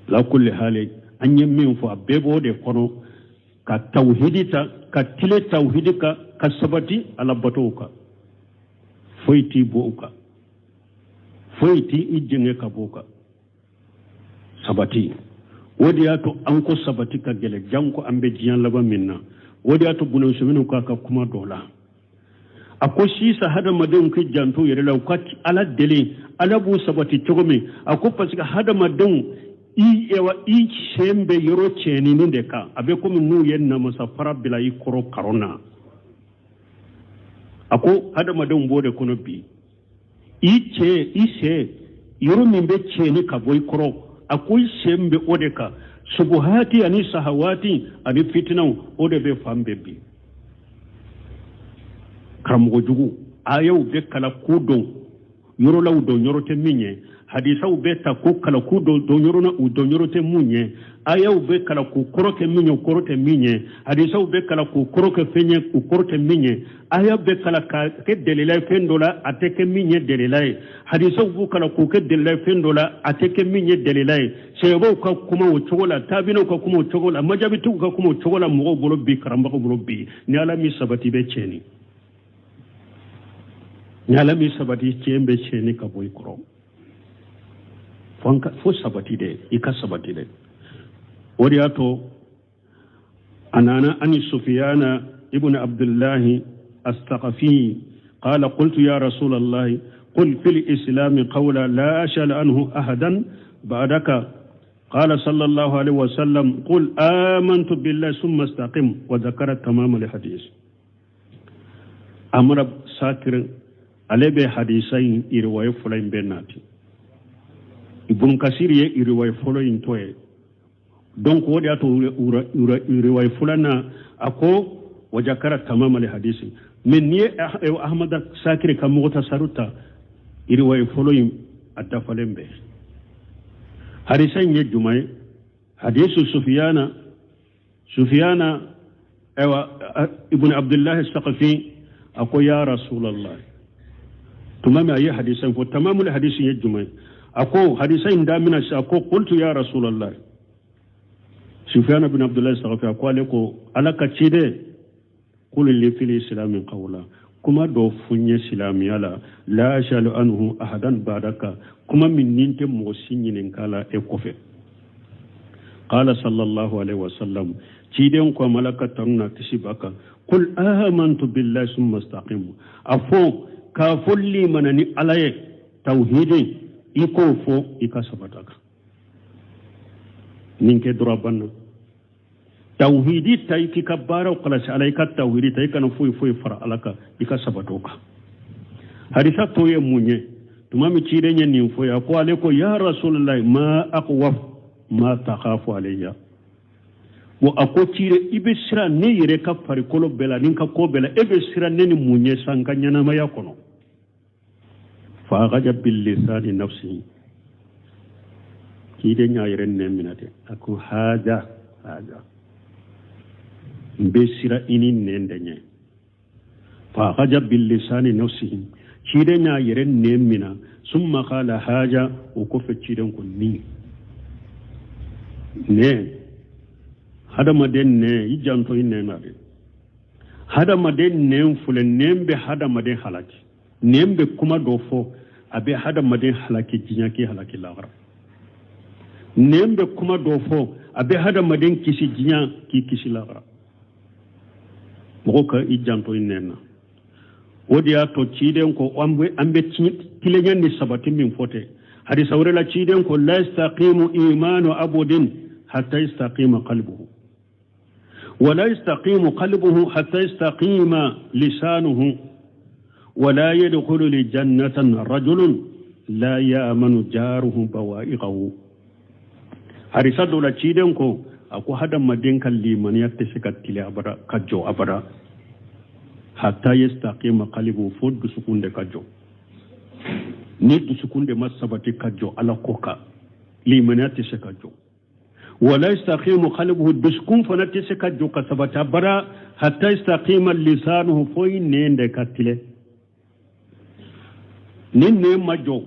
La kulli hali, an ye min fɔ, a bɛɛ b'o de kɔnɔ, ka tawhidi ta, ka tile tawhidi kan, ka sabati Ala batow kan, foyi t'i bɔ o kan, foyi t'i i jɛngɛ ka bɔ o kan. Sabati, o de y'a to an ko sabati ka gɛlɛn, janko an bɛ diɲɛ laban min na. O de y'a to Bunɛsɛmɛniw k'a ka kuma dɔ la, a ko sisan hadamadenw k'i janto yɛrɛ la, u ka Ala deli, Ala b'u sabati cogo min. A ko parce que hadamadenw i ewa i sen bɛ yɔrɔ tiɲɛninin de kan, a bɛ komi n'u ye namasa fara bila i kɔrɔ karon na. A ko hadamadenw b'o de kɔnɔ bi, i cɛ i sen yɔrɔ min bɛ tiɲɛni ka bɔ i kɔrɔ, a ko i sen bɛ o de kan. Subuhati ani sahawati ani fitinaw, o de bɛ fan bɛɛ bi. Karamɔgɔ jugu ayaw bɛ kala ko dɔn yɔrɔ la, u dɔn yɔrɔ tɛ min ye. Hadisaw bɛ ta ko kala ko dɔn dɔn yɔrɔ na, u dɔn yɔrɔ tɛ mun ye. Ayaw bɛ kala k'u kɔrɔ kɛ min ye, u kɔrɔ tɛ min ye. Hadisaw bɛ kala k'u kɔrɔ kɛ fɛn ye, u kɔrɔ tɛ min ye. Aya bɛ kala ka kɛ delila ye fɛn dɔ la, a tɛ kɛ min ye delila ye. Hadisaw b'u kala k'u kɛ delila ye fɛn dɔ la, a tɛ kɛ min ye delila ye. Sɛbɛw ka kuma o cogo la, taabinaw ka kuma o cogo la, majabitigiw ka kuma o cogo la, mɔgɔw bolo bi, karamɔgɔw bolo bi. Ni Ala min sabati bɛ tiɲɛni, ni Ala min sabati, tiɲɛ bɛ tiɲɛni ka bɔ i kɔrɔ. Fo sabati dɛ, i ka sabati dɛ. O de y'a to a nana ani Sufiyana ibn Abdullahi Astaqafi qala qultu ya Rasulallah qul fil islam qawla la ashal anhu ahadan ba'daka. Qala sallallahu alaihi wasallam qul amantu billahi summa istaqim wa dhakara tamam al hadith. Amara Sakir ale bɛ hadisa in iriwaye fɔlɔ in bɛɛ nati. Ibn Kasir ye iriwaye fɔlɔ in tɔ ye. Donc o de y'a to iriwaye fɔlɔ na, a ko wa jakara tamam al hadisi. Mais n'i ye Ahmad Sakir ka mugutasaru ta, iriwaye fɔlɔ in a dafalen bɛ. Hadisa in ye jumɛn ye? Hadisu Sufiyana ayiwa ibn Abdullah Saqafi, a ko ya Rasulallah, tuma min a ye hadisa in fɔ, tamamul hadisi ye jumɛn ye? A ko hadisa in daminɛ sa, a ko qultu ya Rasulallah. Sufiyana bin Abdullah Saqafi a ko ale ko Ala ka ciden, qul li fil islami qawla, kuma dɔ fɔ n ye silamɛya la, la ashalu anhu ahadan ba'daka, kuma min ni n tɛ mɔgɔ si ɲininka la e kɔfɛ. Qala sallallahu alaihi wasallam, ciden ko Ala ka tanu na kisi b'a kan, qul amantu billahi summa istaqimu, a fɔ k'a fɔ limana ni Ala ye, tawhidi, i k'o fɔ i ka sabata kan. Nin kɛ dɔrɔn a banna. Tawhidi ta, i k'i ka baaraw kalasi Ala, i ka tawhidi ta, i kana foyi foyi fara Ala kan, i ka sabata o kan. Hadisa tɔ ye mun ye? Tuma min ciden ye nin fɔ ye, a ko ale ko ya Rasulallah ma aqwaf Ma takhafu alayya. Wa a ko ciden, i bɛ siran ne yɛrɛ ka farikolo bɛɛ la ni n ka ko bɛɛ la, e bɛ siran ne ni mun ɲɛ sa n ka ɲɛnamaya kɔnɔ? Fa akhaja bilisani nafsihi, ciden y'a yɛrɛ nɛn minɛ dɛ, a ko haja haja, n bɛ siran i ni nɛn de ɲɛ. Fa akhaja bilisani nafsihi, ciden y'a yɛrɛ nɛn minɛ. Summa qala haja, o kɔfɛ ciden ko nin nɛn, hadamaden nɛn, i janto i nɛn na dɛ. Hadamaden nɛn filɛ, nɛn bɛ hadamaden halaki. Nɛn bɛ kuma dɔ fɔ, a bɛ hadamaden halaki diɲɛ k'i halaki lahara. Nɛn bɛ kuma dɔ fɔ, a bɛ hadamaden kisi diɲɛ k'i kisi lahara. Mɔgɔ ka i janto i nɛn na. O de y'a to ciden ko an bɛ tilenya ni sabati min fɔ ten. Hadisa wɛrɛ la, ciden ko la yastaqimu imanu abudin hatta yastaqima qalbuhu, wala yastaqimu qalbuhu hatta yastaqima lisanuhu, wala yadkhulu aljannata rajulun la ya'manu jaruhu bawa'iqahu. Hadisa dɔ la, ciden ko, a ko hadamaden ka limaniya tɛ se ka tile abada ka jɔ abada, hatta yastaqima qalbuhu, fo dusukun de ka jɔ. Ni dusukun de ma sabati ka jɔ ala ko kan, limaniya tɛ se ka jɔ. Wala yastaqimu qalbuhu, dusukun fana tɛ se ka jɔ ka sabati abada, hatta yastaqima lisanuhu, fo i nɛn de ka tile. Ni nɛn ma jɔ,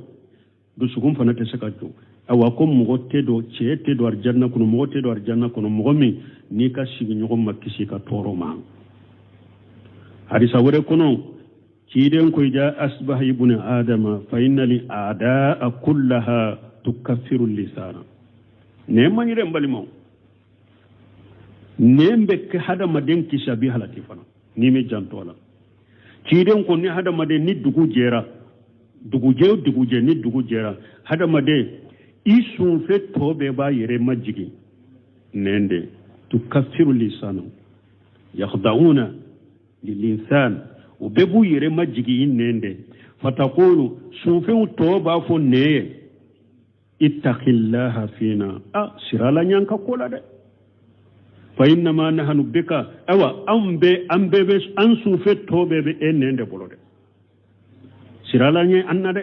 dusukun fana tɛ se ka jɔ. Awa, ko mɔgɔ tɛ don, cɛ tɛ don arijanna kɔnɔ, mɔgɔ tɛ don arijanna kɔnɔ, mɔgɔ min n'i ka sigiɲɔgɔn ma kisi ka tɔɔrɔ ma. Hadisa wɛrɛ kɔnɔ, ciden ko ida asbaha ibnu adama fa inna li a'daa kullaha tukaffiru lisana. Nɛn man ɲi dɛ, n balimaw. Nɛn bɛ kɛ hadamaden kisi, a b'i halaki fana n'i m'i janto a la. Ciden ko ni hadamaden ni dugu jɛra, dugujɛ o dugujɛ, ni dugu jɛra, hadamaden i sunfɛ tɔ bɛɛ b'a yɛrɛ majigin nɛn de. Tukaffiru lisana yakhda'una lilinsan, o bɛɛ b'u yɛrɛ majigin i nɛn de. Fatakulu, sunfɛnw tɔ b'a fɔ nɛn ye, ittaqillaha fina, a sira la ɲan ka ko la dɛ. Fa innama nahnu bika, awa an bɛɛ, an bɛɛ bɛ, an sunfɛ tɔ bɛɛ bɛ e nɛn de bolo dɛ. Sira la ɲɛ an na dɛ,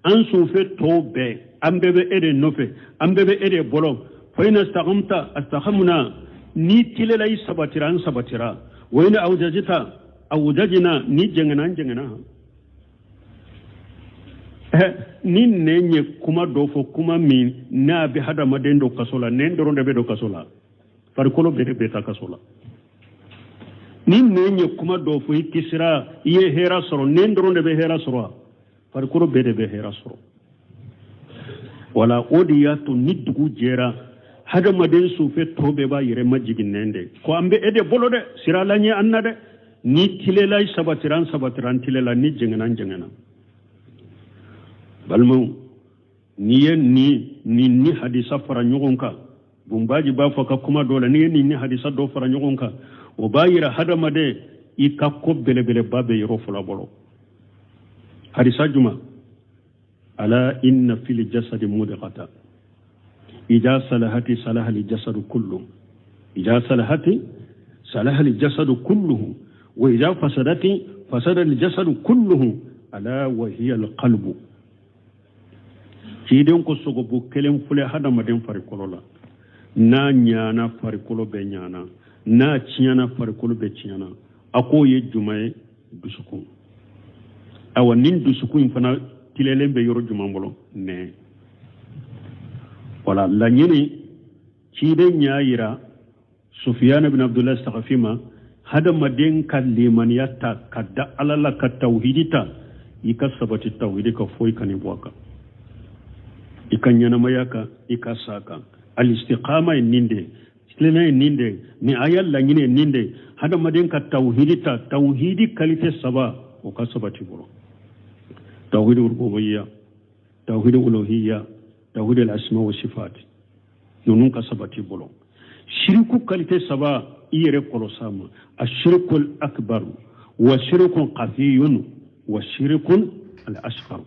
an sunfɛ tɔw bɛɛ, an bɛɛ bɛ e de nɔfɛ, an bɛɛ bɛ e de bolo. Fa in istaqamta istaqamna, n'i tilela, i sabatira, an sabatira. Wa in awjajta awjajna, n'i jɛngɛna, an jɛngɛna. Ni nɛn ye kuma dɔ fɔ, kuma min n'a bɛ hadamaden don kaso la, nɛn dɔrɔn de bɛ don kaso la, farikolo bɛɛ de bɛ taa kaso la. Ni nɛn ye kuma dɔ fɔ, i kisira, i ye hɛrɛ sɔrɔ, nɛn dɔrɔn de bɛ hɛrɛ sɔrɔ wa, farikolo bɛɛ de bɛ hɛrɛ sɔrɔ. Wala o de y'a to ni dugu jɛra, hadamaden sufɛ tɔ bɛɛ b'a yɛrɛ majigin nɛn de ko an bɛ e de bolo dɛ, sira la ɲɛ an na dɛ. Ni tilela, i sabatira, an sabatira, an tilela. Ni jɛngɛna, an jɛngɛna. Balimaw, n'i ye nin ni hadisa fara ɲɔgɔn kan, Bunbaji b'a fɔ ka kuma dɔ la, n'i ye nin ni hadisa dɔ fara ɲɔgɔn kan, o b'a yira hadamaden i ka ko belebeleba bɛ yɔrɔ fɔlɔ bolo. Hadisa juma? Ala inna fil jasadi mudghata ida salahati salaha li jasadu kullu, ida salahati salaha li jasadu kulluhu, wa ida fasadati fasada li jasadu kulluhu, ala wa hiya al qalbu. Ciden ko sogobu kelen filɛ hadamaden farikolo la, n'a ɲana farikolo bɛɛ ɲana, n'a tiɲɛna farikolo bɛɛ tiɲɛna. A k'o ye jumɛn ye? Dusukun. Awa, nin dusukun in fana tilelen bɛ yɔrɔ jumɛn bolo? Nɛn. Wala laɲini, ciden y'a yira Sufiyana bin Abdullahi Sakafi ma, hadamaden ka limaniya ta ka da Ala la, ka tawhidi ta, i ka sabati tawhidi ka, foyi kan'i bɔ a kan, i ka ɲɛnamaya kan, i ka sa kan. Alistiqama ye nin de, tilennenya ye nin de, ni aya laɲini ye nin de: hadamaden ka tawhidi ta, tawhidi qualité saba, o ka sabati bolo: tawhidi rububiyya, tawhidi uluhiyya, tawhidi al-asma wa sifat. Ninnu ka sabati bolo. Shiriku qualité saba, i yɛrɛ kɔlɔs'a ma: ashirikul akbar wa shirikun khafiyun wa shirikun al asghar.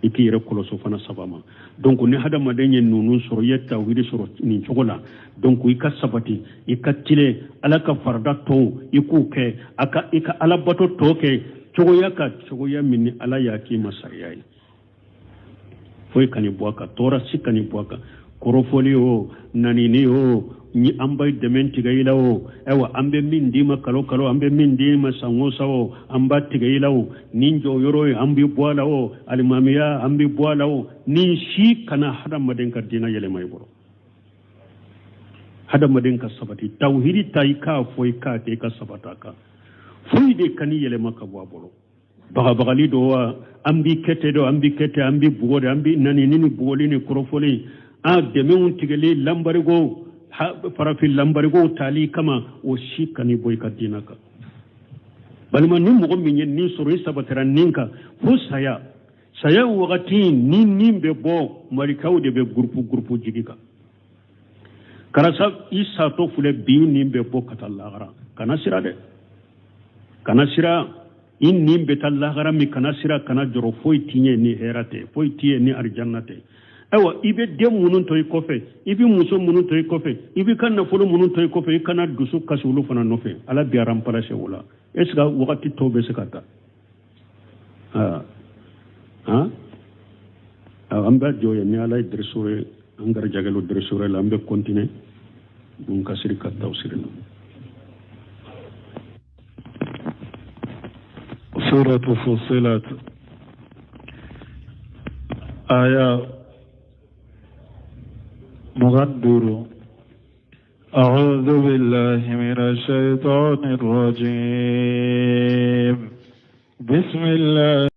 I k'i yɛrɛ kɔlɔsɔ fana saba ma. Donc ni hadamaden ye ninnu sɔrɔ, i ye tawhidi sɔrɔ nin cogo la, donc i ka sabati, i ka tilen Ala ka farida tɔw, i k'u kɛ, a ka i ka alabato tɔ kɛ cogoya ka cogoya min ni Ala y'a k'i ma sariya ye. Foyi kan'i bɔ a kan, tɔɔrɔ si kan'i bɔ a kan, kɔrɔfɔli o, nanini o, ni an bɛ dɛmɛ tigɛ i la o, ayiwa an bɛ min d'i ma kalo kalo, an bɛ min d'i ma san o san o, an b'a tigɛ i la o, nin jɔyɔrɔ ye an bɛ bɔ a la o, alimamiya an bɛ bɔ a la o, nin si kana hadamaden ka diinɛ yɛlɛma i bolo. Hadamaden ka sabati tawhidi ta, i k'a fɔ, i k'a kɛ, i ka sabati a kan. Foyi de kan'i yɛlɛma ka bɔ a bolo. Bagabagali don wa, an b'i kɛ ten dɔ, an b'i kɛ ten, an b'i bugɔ de, an b'i nanini ni bugɔli ni kɔrɔfɔli, an dɛmɛw tigɛli, lanbarigo, farafin lanbarigow tali kama, o si kan'i bɔ i ka diinɛ kan. Balima, ni mɔgɔ min ye nin sɔrɔ, i sabatira nin kan fo saya, saya wagati ni nin bɛ bɔ, malikaw de bɛ gurupu gurupu jigi kan. Karisa, i satɔ filɛ bi, nin bɛ bɔ ka taa lahara. Kana sira dɛ, kana sira. I nin bɛ taa lahara min, kana sira, kana jɔrɔ. Foyi t'i ɲɛ ni hɛrɛ tɛ, foyi t'i ye ni arijanna tɛ. Ayiwa, i bɛ den minnu to i kɔfɛ, i bɛ muso minnu to i kɔfɛ, i b'i ka nafolo minnu to i kɔfɛ, i kana dusu kasi olu fana nɔfɛ. Ala bɛ remplacer o la. Est ce que wagati tɔw bɛ se ka taa? Ah, an bɛ jɔ yen. Ni Ala ye dɛrɛsore ye, an garijɛgɛlo dɛrɛsore la, an bɛ continuer mun ka siri ka tawsiri na. سورة فصلت آية 25. أعوذ بالله من الشيطان الرجيم. بسم الله.